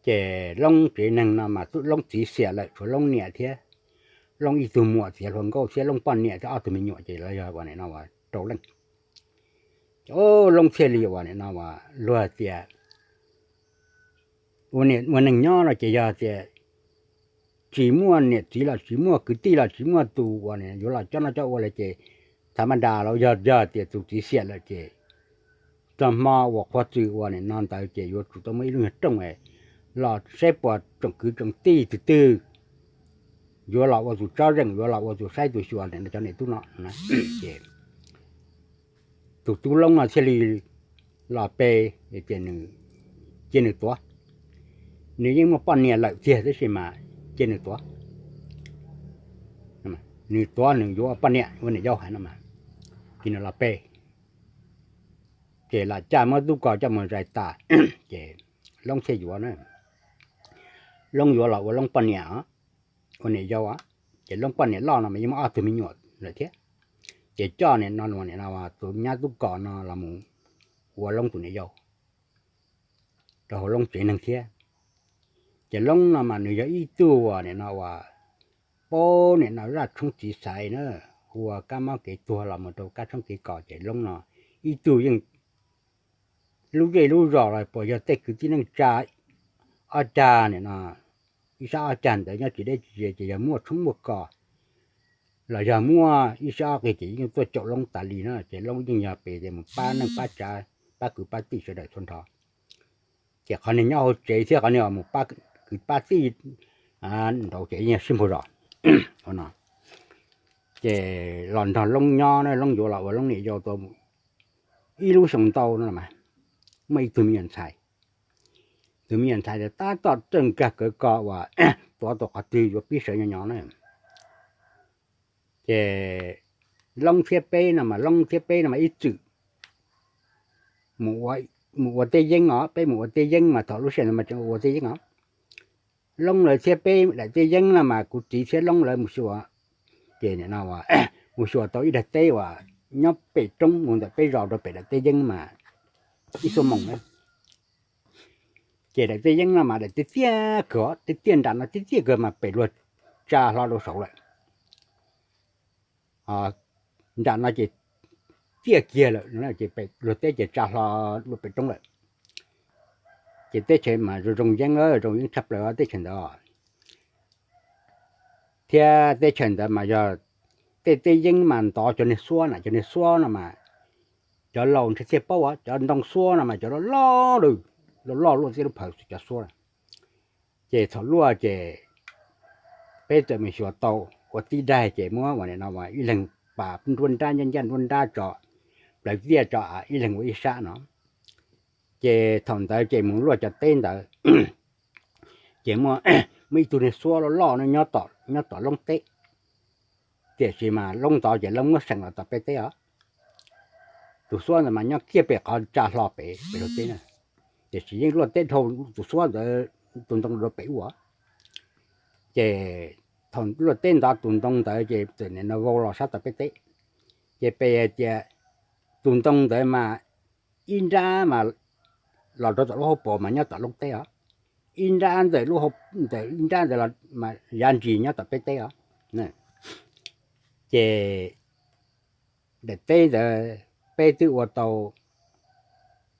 Ces Loob tsev neeg no mas Loob txiv xiam lawm, tshuav Loob niam thiab Loob ib tug muam txiv hluas nkauj thiab Loob poj niam thiab ob tug me nyuam ces los yog uas nim no uas rau leej. Ces Loob thiaj li uas nim no uas luag tias ua neej nyob no ces yog tias tsis muaj niam txiv los tsis muaj kwv tij los tsis muaj tus uas yuav los coj noj coj ua lawm ces thav ma das los yog, yog tias tus txiv xiam lawm ces txog hmo uas qhuav txwm uas nim no ntawd ces yuav tsum tau muaj ib lub nyuag rooj los saib puas tsoom kwv tsoom tij twg twg yuav los ua tus tsob zeem, yuav los ua tus saib tus xyuas cov niam tub no. Ces tus tub Loob no thiaj li los pe, cia nws tuav. Nws yeej muaj poj niam lawm tiag tab sis mas cia nws tuav. Nws tuav nws yuav ua poj niam ua niam yau hais no mas, ces nws los pe. Ces lam caj muab Tub Kos coj mus zais tas, ces Loob thiaj yuav na. Loob yuav los ua Loob poj niam, ua niam yau. Ces Loob poj niam loj no mas yeej muaj ob tug me nyuam lawm thiab. Ces coj nim no tus nyab Tub Kos no los mus ua Loob tus niam yau rau hauv Loob tsev neeg thiab. Ces Loob no mas nws yog ib tug uas nim no uas paub nim no zaj tshoob txiv xaiv na, ua kab mob kev tuag los mus rau kab tshoob kev kos ces Loob no ib tug yeej lub zej lub zos los puas yog tej kwv tij neej tsa ob cag nim no ib sab ob cag ntawd nyob tsis deb tsis ze ces yog muaj tshoob muaj kos los yog muaj ib sab ob qig ces yeej tuaj caum Loob tas li na. Ces Loob yeej yog pes mus pab neej pab tsav, pab kwv pab tij sawv daws txhua nrho. Ces qhov niag nyob hauv tsev thiab qhov niag mus pab kwv pab tij nraud ces yeej yog sib npaug zos no. Ces los nrog Loob nyob na, Loob yuav los ua Loob niam yau tau ib lub xyoo ntau no mas muaj ib tug me nyuam ntxhais. Tus me nyuam ntxhais tab tom txawj nkag kawv ko uas tuav tau qhov twg yuav pib sawv nyo nyo na. Ces Loob thiab peb no mas, Loob thiab peb no mas ib txwm mus ua tej yeeb os, peb mus ua tej yeeb mas thaum lub sij hawm ntawd mas tseem ua tej yeeb os. Loob lawv thiab peb daim tej yeeb no mas kuv txiv thiab Loob lawv mus xyuas, ces nim no mus xyuas tau ib daim teb uas nyob pem roob mus ntawm peb zos rau pem daim tej yeeb mas ib xuab moos na. Ces daim tej yeeb no mas daim tiaj tiaj kawg, tiaj tiaj nram no tiaj tiaj kawg mas pem luag tsa hlo rau saud lawm. Nram no ces tiaj kiag lawm, ces luag teb ces tsa hlo luag pem roob lawm. Ces teb chaws mas zoo zoo yeeb, zoo yeeb tshaj plaws teb chaws ntawd. Thiab teb chaws ntawd mas yog tej teb yeeb mas ntov cov niag xuab na, cov niag xuab no mas cov laus ntshe thiaj paub, cov ntoo xuab no mas cov loj loj, loj loj luaj txij lub phaws cov xuab na. Ces thaum luaj ces peb txawm mus xyuas tau ua tib daig ces muab ua nim no ib leeg pas nruab nrab ncaj ncaj nruab nrab tso, plawv tiaj tso, ib leeg ua ib sab no. Ces thaum ntawd ces mus luaj cov teb ntawd ces muaj ib tug niag xuab loj loj nyob tom Loob teb. Tiam sis mas Loob ntov ces Loob muab seem los tom peb teb os. Tus xuab ntawd mas nyob kiag pem qhov tsa hlo pem pem luag teb na. Tiam sis yeej luaj teb dhau tus xuab ntawd tus ntoo rau pem ub. Ces thaum luaj teb ntov tus ntoo ntawd ces txawm nim no vau los sab tom peb teb. Ces peb tias tus ntoo ntawd mas ib nrab mas los rau tom lub hauv paus mas nyob tom Loob teb os, ib nrab ntawm, ib nrab ntawd los mas yav ntsis nyob tom peb teb os. Ces daim teb ntawd peb twb ua tau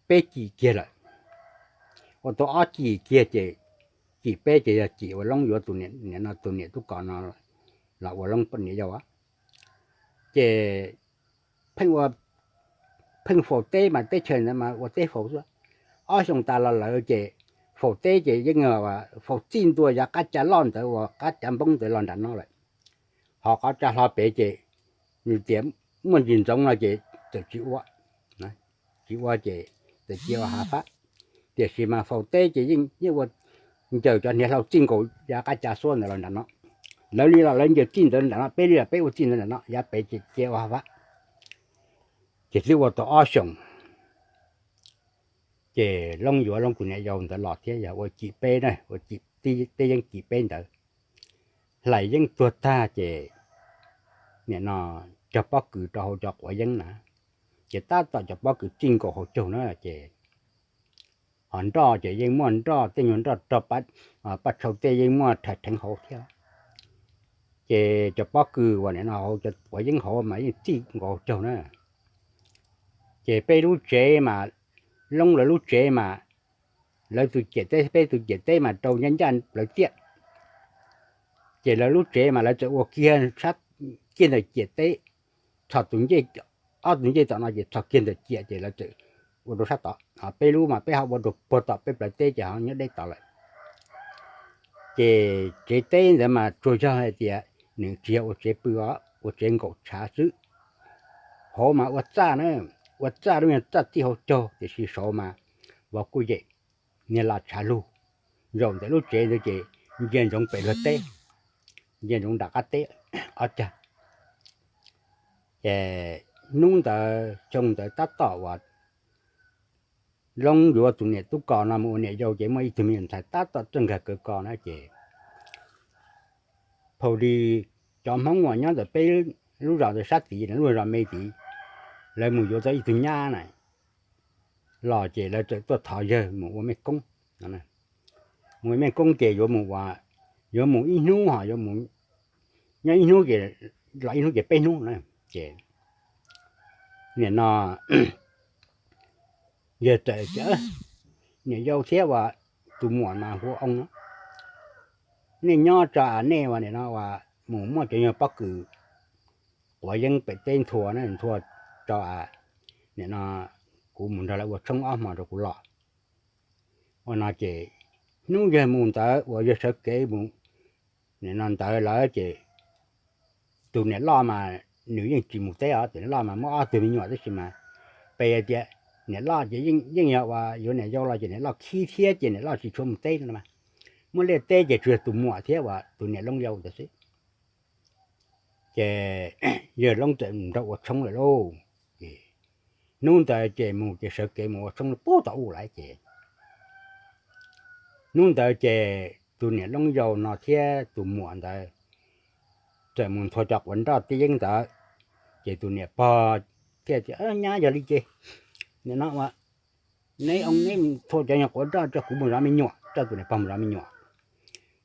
peb cim kiag lawm, ua tau ob cim kiag ces cim peb ces yog cim uas Loob yuav tus niam, tus niam Tub Kos no los ua Loob niam yau. Ces pheej ua, pheej faus teb mas teb chaws ntawd mas ua teb faus xwb. Ob xyoo tas los lawm ces faus teb ces yeej faus txij ntua yav qab cav loj ntawd uas qab cav npoob ntawd los nram no lawm. Ho qhov tsa hlo pem ces nws tias muaj ntsis ntxoov no ces txawm tsis ua, tsis ua ces txawm cia ua hav fab. Tiam sis mas faus teb ces yeej ua ncaws cov hniav hlau txij nkaus yav qab cav xuab ntawd los nram no. Lawv li los lawv ncaws txij ntawd nram no, peb li los peb ua txij ntawd nram no, yav pem ces cia ua hav fab. Ces twb ua tau ob xyoos. Ces Loob yuav Loob tus niam yau ntawd los thiab yog ua cim peb na, ua cim, teb yeeb cim peb ntawd. Hlais yeeb tuag tag ces nim no cov pob kws rau hauv cov quav yeeb na, ces tab tom cov pob kws txij nkaus hauv caug na ces ho nroj ces yeej muaj nroj, tej nyuag nroj rog paj tshau tej yeej muaj rhais rheev hauv thiab. Ces cov pob kws uas nim no hauv cov quav yeeb hauv mas yeej txij nkaus hauv caug na. Ces peb lub tsev mas, Loob lawv lub tsev mas lawv tus ciam teb, peb tus ciam teb mas rau ncaj ncaj plawv tiaj. Ces lawv lub tsev mas lawv txawm ua kiag sab, kiag ntawm ciam teb, txhos tus ncej, ob tus ncej tom no ces txhos kiag ntawm ciam ces lawv txawm ua rau sab tod. Peb lub mas peb ho ua rau puag tom peb plawv teb ces ho nyob deb tod lawm. Ces tsev teb ntawd mas tsuas yog hais tias nws tsis yog ua tsev pw os, ua tsev nkaum tshav xwb. Hauv mas ua txaj na, ua txaj lub nyuag txaj txij hauv caug tiam sis saud mas vov kuj yem, niag las tshav lug. Zaum ntawm lub tsev ntawd ces ntsia ntsoov pem luag teb, ntsia ntsoov nram qab teb ob cag. Ces hnub ntawd xyoo ntawd tab tom uas Loob yuav tus niam tub ko no mus ua niam yau ces muaj ib tug me nyuam ntxhais tab tom txawj nkag kawg ko na ces phau li cov Hmoob uas nyob ntawm peb lub zos ntawd sab tid, lub zos me tid, lawv mus yuav tau ib tug nyab na los ces lawv txawm tuaj thov yawg mus ua mej koob. Mus ua mej koob ces yuav mus ua, yuav mus ib hnub ho yuav mus, nyob ib hnub ces los ib hnub ces peb hnub na. Ces nim no yawg txawm tias, niam yau thiab uas tus muam mas hu ua Oo no, nej nyob tso as, nej uas nim no uas mus muab cov nyuag pob kws quav yeeb pem teb nthua na, nthua tso as, nim no kuv mus nrog lawv ua tshoob ob hmo rau kuv los. Ua no ces hnub yawg mus ntawd uas yawg sawv kev mus nim no ntawd lawm ces tus niam loj mas nws yeej tsis mus teb os, tus niam loj mas muaj ob tug me nyuam tab sis mas peb tias niam loj ces yeej yog uas yuav niam yau los ces niam loj khib thiab ces niam loj tsis tshua mus teb no mas. Muaj liaj teb ces tsuas yog tus muam thiab uas tus niam Loob yau ntawd xwb. Ces yawg Loob txawm nrog ua tshoob lawm lauj. Hnub ntawd ces mus ces sawv kev mus ua tshoob puag tom u lawm ces hnub ntawd ces tus niam Loob yau no thiab tus muam ntawd txawm mus nthua cov quav nroj teb yeeb ntawd. Ces tus niam pog thiaj tias, nyab, yog li ces nim no ua neb, neb nthua cov nyuag quav nroj tso kuv mus zov me nyuam, coj tus niam pog mus zov me nyuam.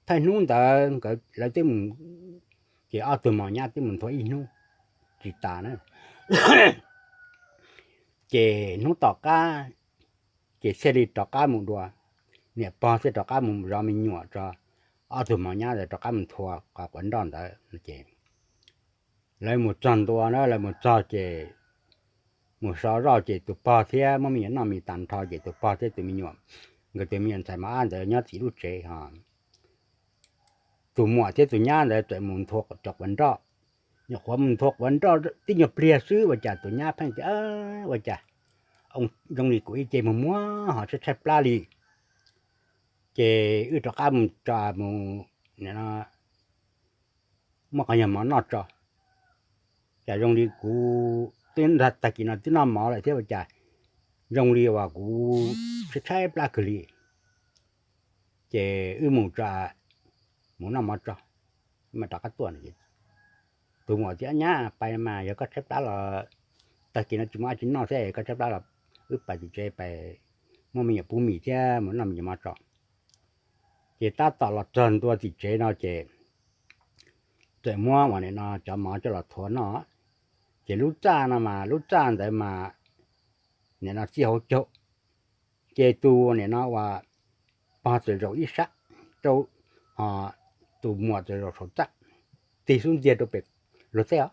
Thaum hnub ntawd nkawd lawv twb mus, ces ob tug mos nyab twb mus nthua ib hnub tsis tas na. Ces hnub tom qab ces thiaj li rov qab mus dua, niam pog thiaj rov qab mus zov me nyuam tso, ob tug mos nyab ntawd rov qab mus nthua qhov quav nroj ntawd ces lawv mus txog ntua na, lawv mus txog ces mus so zoj ces tus pog thiab muab me nyuam noj mis tas nrho ces tus pog thiab tus me nyuam, nkawd tus me nyuam ntxhais mos ab ntawd nyob tim lub tsev ho tus muam thiab tus nyab ntawd txawm mus nthua cov quav nroj. Nyuam qhuav mus nthua quav nroj tib nyuag pliag xwb ua cas tus nyab pheej tias, ua cas zoo li kuv ib ce mus muag ho tshaib tshaib plab li. Ces wb rov qab mus tso mus, nim no muab qhov nyuag mov noj tso, cas zoo li kuv twb nrog tag kis no twb noj mov lawm thiab ua cas zoo li uas kuv tshaib tshaib plab kawg li. Ces wb mus tso, mus noj mov tso, wb mam rov qab tuaj no. Tus muam tias, nyab, pais mas yog koj tshaib plab los, tag kis no tsis muaj dab tsi noj thiab, koj tshaib plab los wb pais tim tsev pais muab me nyuam pub mis thiab mus noj me nyuam mov tso. Ces tab tom los txog ntua tim tsev no ces txawm muab uas nim no cov mov coj los thuav noj. Ces lub txaj no mas lub txaj ntawd mas nim no txij hauv caug, ces tus nim no uas pog txawm zaum ib sab rau, ho tus muam txawm zaum saum txaj, tig xub ntiag rau pem luag teb os.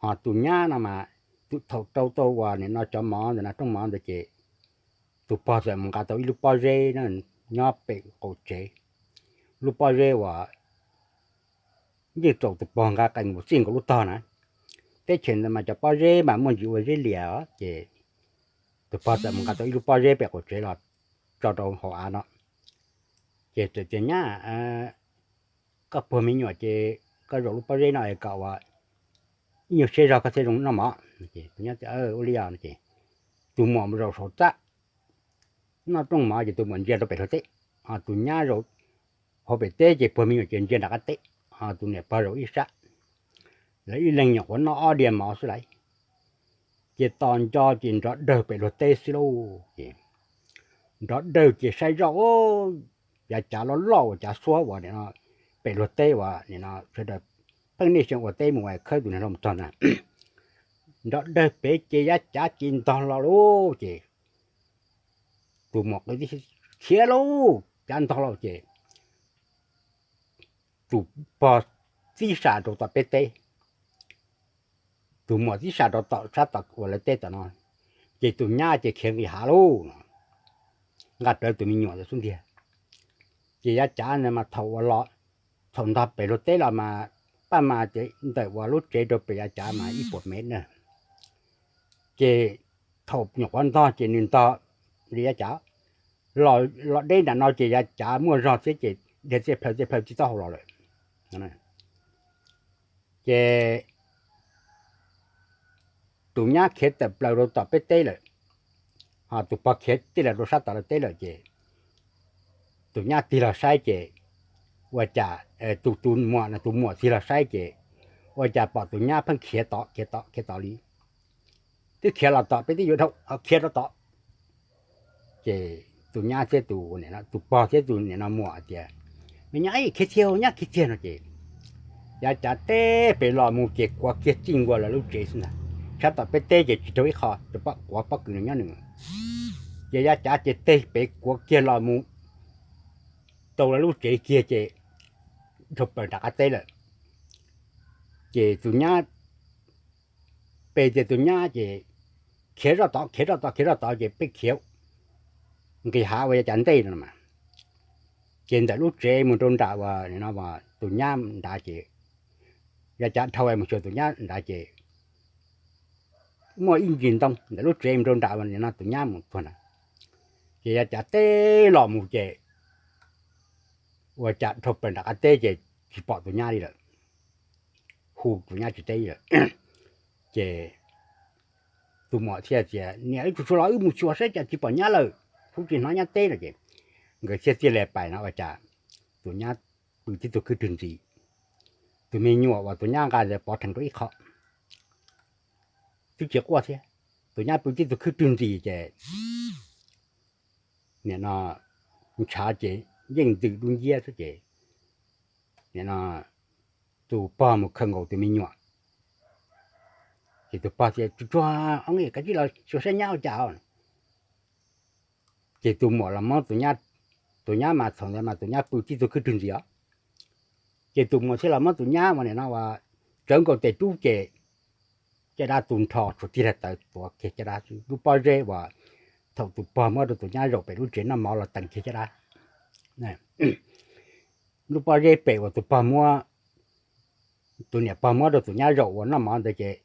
Ho tus nyab no mas thaum rau tau uas nim no cov mov ntawd no, rooj mov ntawd ces tus pog txawm mus nqa tau ib lub pob zeb nyob pem qaum tsev. Lub pob zeb uas yeej txaus tus pog nqa qees mus txij nkaus lub tog na. Teb chaws ntawd mas cov pob zeb mas muaj ntsis ua zeb liam os, ces tus pog txawm mus nqa tau ib lub pob zeb pem qaum tsev los tso rau hauv av no. Ces txawm tias, nyab, koj puag me nyuam ces koj zaum lub pob zeb no es kom ua ib nyuag siab zog koj thiaj zoo noj mov. Ua li os no ces tus muam mus zaum saum txaj noj rooj mov ces tus muam ntsia rau pem hluag teb, tus nyab zaum hauv pem teb ces puag me nyuam ces ntsia nram qab teb, tus niam pog zaum ib sab. Lawv ib leeg nyuam qhuav noj ob diav mov xwb lauj, ces tos nco ces nrov dawg pem hluag teb xwb lauj. Ces nrov dawg ces saib zoj, yav cav loj loj uas cav xuab uas nim no pem hluag teb uas nim no sawv daws pheej niaj xyoo ua teb mus es khawb tus niag hluas mus txog ntag. Nrov dawg pem ces yav cav ces ntog los lauj. Ces tus muam qw khiav lauj, cav ntog lauj. Ces tus pog txib sa rau tom peb teb, tus muam txib sa rau tom sab tom uas lawv teb tom no, ces tus nyab ces khiav nqis hav lauj, nqa rawv tus me nyuam xub ntiag. Ces yav cav ntawd mas thaum uas los, thaum ntog pem hluag teb los mas paj mas ces ntawm uas lub tsev rau pem yav cav mas ib puas mev na. Ces thaum nyuam qhuav ntog ces nws ntog li yav cav, los deb nram no ces yav cav muaj zog thiab ces dhia txij plhaw txij plhaw txij taub hau los lawm. Ces tus nyab khiav tawm plaws rau tom peb teb lawm, ho tus pog khiav tij lawm rau sab tom lawv teb lawm ces tus nyab tig los saib ces ua cas, tus, tus muam no tus muam tig los saib ces ua cas pom tus nyab pheej khiav tod khiav tod khiav tod li, twb khiav los tom peb teb yuav dhau khiav rau tod. Ces tus nyab thiab tus, tus pog thiab tus niam no muam tias, me nyab khiav tiag, nyab khiav tiag no ces yav cav teb pem los mus ces kuav kiag txij nkaus lawv lub tsev xwb ntag. Sab tom peb teb ces tsis raug ib qho, rau pob quav pob kws nws nyob nws. Ces yav cav ces teg pem kuav kiag los mus rau lawv lub tsev kiag ces dhau plaws nram qab teb lawm. Ces tus nyab, peb tias tus nyab ces khiav zoj tod khiav zoj tod khiav zoj tod ces peb khiav nqis hav uas yav cav ntej no mas, ces ntawm lub tsev mus rau nram uas tus nyab nrad ces yav cav dhau mus xyuas tus nyab nrad ces muaj ib ncig ntoo ntawm lub tsev mus rau nram uas nim no tus nyab mus tuag na. Ces yav cav teb los mus ces ua cas dhau plaws nram qab teb ces tsis pom tus nyab li lawm, hu tus nyab tsis teb li lawm. Ces tus muam thiaj tias, niam, wb tsuas tsuas los wb mus xyuas saib cas tsis pom nyab lawm, kuv tsis hnov nyab teb no ces nkawd thiaj txij li pais no ua cas tus nyab pw tib tug khwb rwg ntxiv. Tus me nyuam uas tus nyab nqa ntawd pov rhees rau ib qho, twb tsis quaj thiab. Tus nyab pw tib tug khwb rwg ntxiv ces nim no ntshav ces yeej ntws dub nciab xwb ces nim no tus pog mus khaws nkaus tus me nyuam. Ces tus pog tias, tsuag tsuag, kav tsij los xyuas saib nyab ua cas. Ces tus muam los muab tus nyab, tus nyab mas thaum ntawd mas tus nyab pw tib tug khwb rwg ntxiv os. Ces tus muam thiaj los muab tus nyab uas nim no uas tsawv nkaus tes rub ces caj dab tu nrho, tshuav tib daim tawv tuav kiag caj dab xwb. Lub pob zeb uas thaum tus pog muab rau tus nyab zaum pem lub tsev noj mov los teem kiag caj dab. Lub pob zeb pem uas tus pog muab, tus niam pog muab rau tus nyab zaum uas noj mov ntawd ces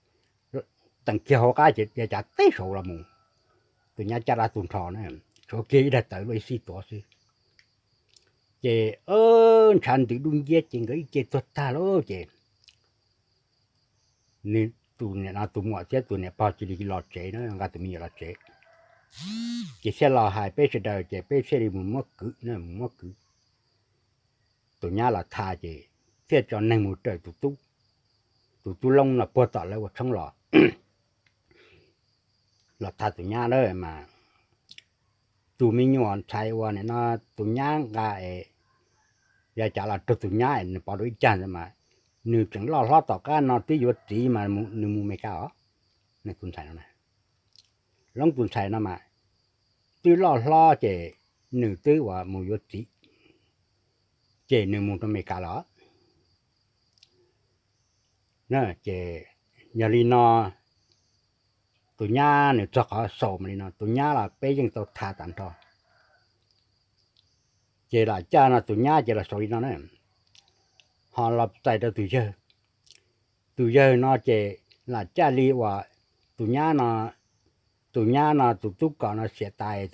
teem kiag hauv qab ces yav cav teb saud los mus, tus nyab caj dab tu nrho na, tshuav kiag ib daim tawv luaj ib xib tuav xwb. Ces ntshav ntws dub nciab ces nkawd ib ce tuag tag lawm ces nws, tus niam no tus muam thiab tus niam pog cia li los tsev na, nqa tus me nyuam los tsev. Ces thiaj los hais peb sawv daws ces peb thiaj li mus muab kwv na, mus muab kwv tus nyab los tha ces thiaj tso neeg mus raws tus tub, tus tub Loob no puag tom lawv ua tshoob los, los tha tus nyab na mas tus me nyuam ntxhais uas nim no tus nyab nqa es yav cav los raug tus nyab es nws pov rau ib cag ntawd mas nws tseem loj hlob tom qab no twb yuav txiv mas nws mus Mes Kas os. Tus ntxhais no, Loob tus ntxhais no mas twb loj hlob ces nws twb uas mus yuav txiv, ces nws mus rau Mes Kas lawm. Ces yog li no tus nyab nws txog qhov xaus mas li no, tus nyab los peb yeej tau tha tag nrho. Ces lam caj no tus nyab ces los xaus li no na, ho los txais rau tus yawg. Tus yawg no ces lam caj li uas tus nyab no, tus nyab no tus tub Kom no xiam tas,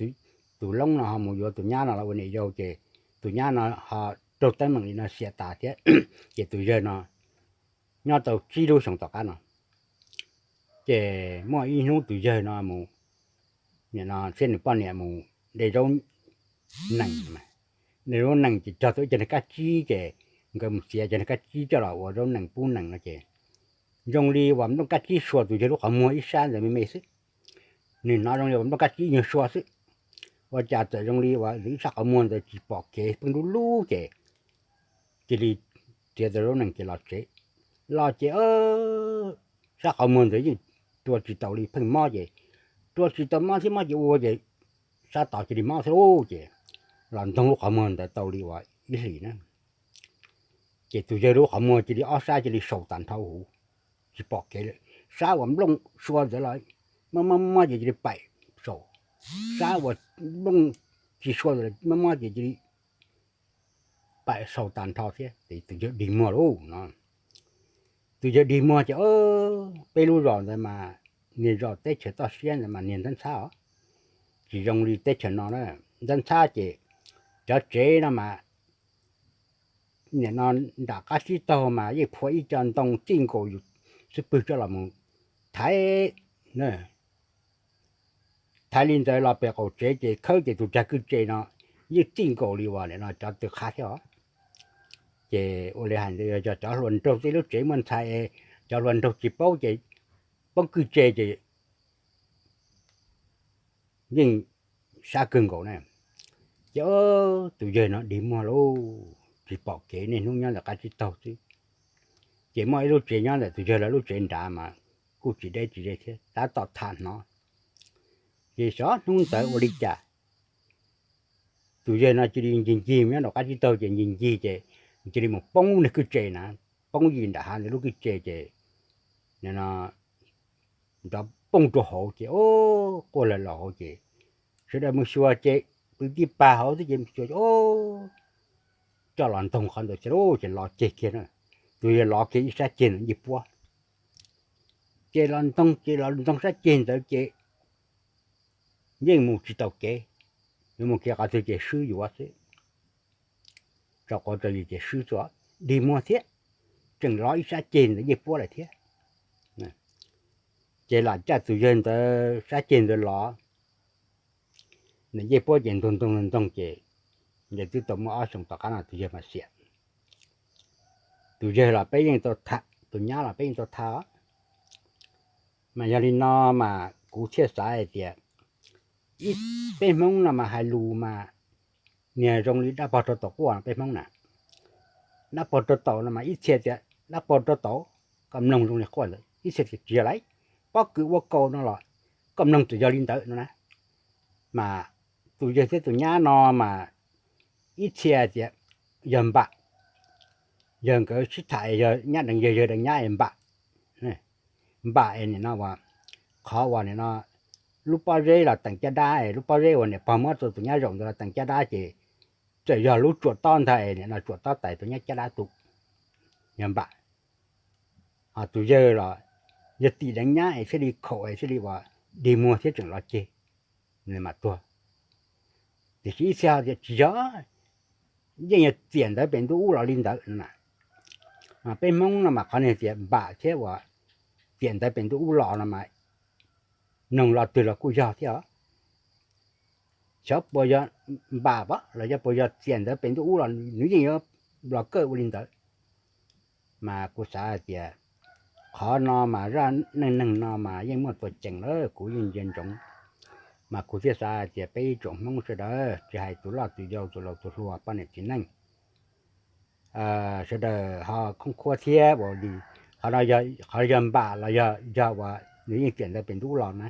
tus Loob no ho mus yuav tus nyab no los ua niam yau ces tus nyab no ho raug teeb meem li no xiam tas thiab. Ces tus yawg no nyob tau tsib lub xyoo tom qab no, ces muaj ib hnub tus yawg no mus thiab nws poj niam mus de zaub nees, de zaub nees ces cog tau ib co niag kab tsib ces nkawd mus txiav cov niag kab tsib coj los ua zaub nees pub nees no ces zoo li uas nplooj kab tsib sua tus yawg lub qhov muag ib sab ntawd me me xwb. Nws hnov zoo li uas nplooj kab tsib nyuag sua xwb. Ua cas txawm zoo li uas ib sab qhov muag ntawd tsis pom kev pheej lub lub ces cia li txiav tau zaub nees ces los tsev. Los ces sab qhov muag ntawd yeej rua tsis tau li pheej mob ces rua tsis tau mob thiab mob ces ua ces sab tod cia li mob thiab lub ces los ntog lub qhov muag ntawd tau li uas ib hlis na ces tus yawg lub qhov muag cia li ob sab cia li saum tas nrho huv, tsis pom kev lawm. Sab uas nplooj sua ntawd los mob mob mob ces cia li paim saum, sab uas nplooj tsis sua ntawd mob mob ces cia li paim saum tas nrho thiab ces tus yawg dig muag lauj no. Tus yawg dig muag ces peb lub zos ntawd mas niag zos teb chaws toj siab ntawd mas niag ntxhab ntxhab os, tsis zoo li teb chaws no na. Ntxhab ntxhab ces cov tsev no mas nim no nram qab tsib taug mas yeej phua ib co ntoo txij nkaus yus xub pwg coj los mus thaiv, thaiv li ntawd los pem qaum tsev ces khawb ces tus cag kwj tse no yeej txij nkaus li uas nim no cov tw qha thiab os. Ces ua li hais ntawd yog cov hluas nraug tej lub tsev muaj ntxhais, cov hluas nraug tsis paub ces poob kwj tse ces yeej sab kawg nkaus na. Ces tus yawg no dig muag lauj, tsis pom kev, niaj hnub nyob ntawm qab tsib taug xwb. Ces muaj ib lub tsev nyob ntawm tus yawg lawv lub tsev nrad mas kuj tsis deb tsis ze thiab, tab tom tham hnov. Ces xyov hnub ntawd ua li cas tus yawg no cia li ncig ncig nyob rau qab tsib taug ces ncig ncig ces cia li mus poob niag kwj tse na, poob yim nram hav ntawd lub kwj tse ces nrov poob rau hauv ces quaj lawm los hauv ces sawv daws mus xyuas ces pw tib pag hauv xwb ces mus xyuas coj los ntog qhov ntawd thiab lauj ces los ceg kiag na. Tus yawg los kiag ib sab ceg ntawm ncej puab, ces los ntog ces los ntog sab ceg ntawd ces yeej mus tsis tau kev, yuav mus kev qhov twg ces swb yuav xwb, rau quav rau yig ces swb txuas, dig muag thiab, tseem los ib sab ceg ntawm ncej puab lawm thiab. Ces lam caj tus yawg ntawd sab ceg ntawd los, ntawm ncej puab ces ntog ntog ntog ces ntshe twb tau muaj ob xyoos tom qab no tus yawg mas xiam. Tus yawg los peb yeej tau tham, tus nyab los peb yeej tau tham. Mas yog li no mas kuv thiaj xav hais tias ib, peb Hmoob no mas hais lus mas niag zoo li dab pog rau taum quaj peb Hmoob na. Dab pog rau taum no mas ib txhia tias dab pog rau taum, koj mloog zoo li quaj ntawd, ib txhia tias tsis yog lauj, pob kws ua kaus no los koj mloog txawm yog li ntawd no na. Mas tus yawg thiab tus nyab no mas ib txhia tias yog npam, yog nkawd sib tham yog nyab deev yawg, yawg deev nyab es npam. Npam es nim no uas qhov uas nim no lub pob zeb los teem caj dab es lub pob zeb uas niam pog muab rau tus nyab zaum ntawd los teem caj dab ces txawm yog lub tsuam tob ntag es nim no tsuam tob tais tus nyab caj dab tu, yog npam. Ho tus yawg los yog tim deev nyab es thiaj li khaum es thiaj li uas dig muag thiab tseem los ceg. Nws mam tuag. Tiam sis ib txhia tias tsis yog, yeej yog txiam ntawv pem ntuj ub los li ntawd na. Mas peb Hmoob no mas qhov niag tias npam thiab uas txiam ntawv pem ntuj ub los no mas noog lo twg los kuj yog thiab os. Xyov puas yog npam los yog puas yog txiam ntawv pem ntuj ub los nws yeej yuav los kawj ua li ntawd. Mas kuv xav hais tias qhov no mas zaj neej neeg no mas yeej muaj tuam ceem lawm, kuv yeej ntsia ntsoov. Mas kuv thiaj xav hais tias peb ib tsoom Hmoob sawv daws, tsis hais tus loj tus yau, tus laus tus hluas, poj niam txiv neej, sawv daws ho khoob khuab thiab ua li. Qhov no, qhov yog npam los yog, yog uas nws yeej txiam ntawv pem ntuj ub los na.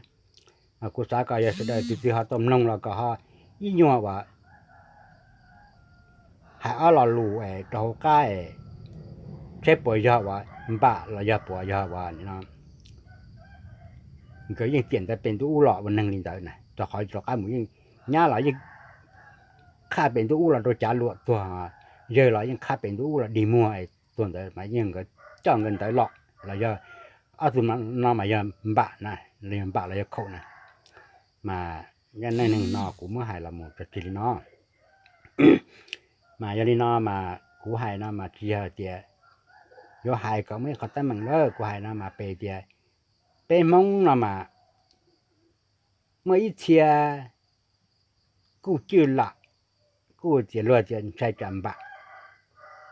Kuv xav kom yog sawv daws tus twg ho tau mloog los kom ho ib nyuag uas hais ob lo lus es rau hauv qab es saib puas yog uas npam los yog puas yog uas no nkawd yeej txiam ntawv pem ntuj ub los ua neeg li ntawd na. Rau qhov rov qab mus yeej, nyab los yeej qhaj pem ntuj ub los rau cav luam tuag, yawg los yeej qhaj pem ntuj ub los dig muag tuag ntawd mas yeej nkawd coj nkawd ntawv los los yog ob tug no mas yog npam na, los yog npam los yog khaum na. Mas zaj neej neeg no kuv muab hais los mus tso tseg li no. Mas yog li no mas kuv hais no mas tsis yog tias yuav hais kom muaj ib qhov teeb meem lawm, kuv hais no mas pes tias peb Hmoob no mas Muaj ib txhia kuj cwj lam, kuj tias luag tias ntshai tsam npam.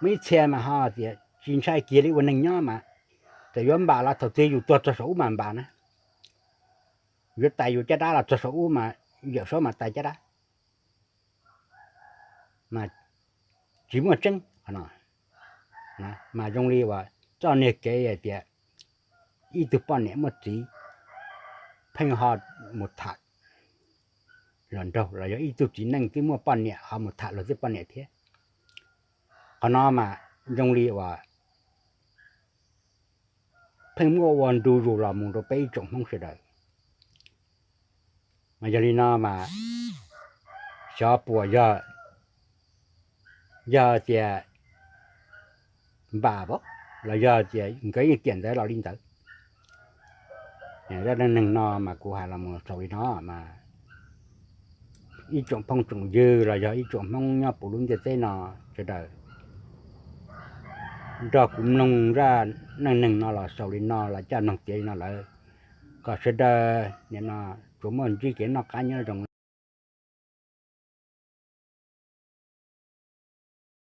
Muaj ib txhia mas ho tias tsis ntshai kiag li, ua neeg nyob mas txawm yuav npam los thaum twg yus tuag txog saum ub mas npam na. Yuav tais yus caj dab los txog saum ub mas yawm saub mas tais caj dab, mas tsis muaj tseeb qhov no. Mas zoo li uas txoj niag kev hais tias ib tug poj niam muaj txiv pheej ho mus tham hluas nraug, los yog ib tug txiv neej twb muaj poj niam ho mus tham luag tej poj niam thiab. Qhov no mas zoo li uas pheej muaj ua ntu zus los mus rau peb ib tsoom Hmoob sawv daws. Mas yog li no mas xyov puas yog, yog tias npam los yog tias nkawd yeej tiam ntawd los li ntawd. Zaj neej neeg no mas kuv hais los mus xaus li no mas ib tsoom phooj tsoom ywg los yog ib tsoom Hmoob nyob puv lub ntiaj teb no sawv daws nrog kuv mloog zaj neej neeg no los xaus li no los coj mloog tiav li no lawm, kom sawv daws nim no tsuas muaj ntsib kev noj qab nyob zoo.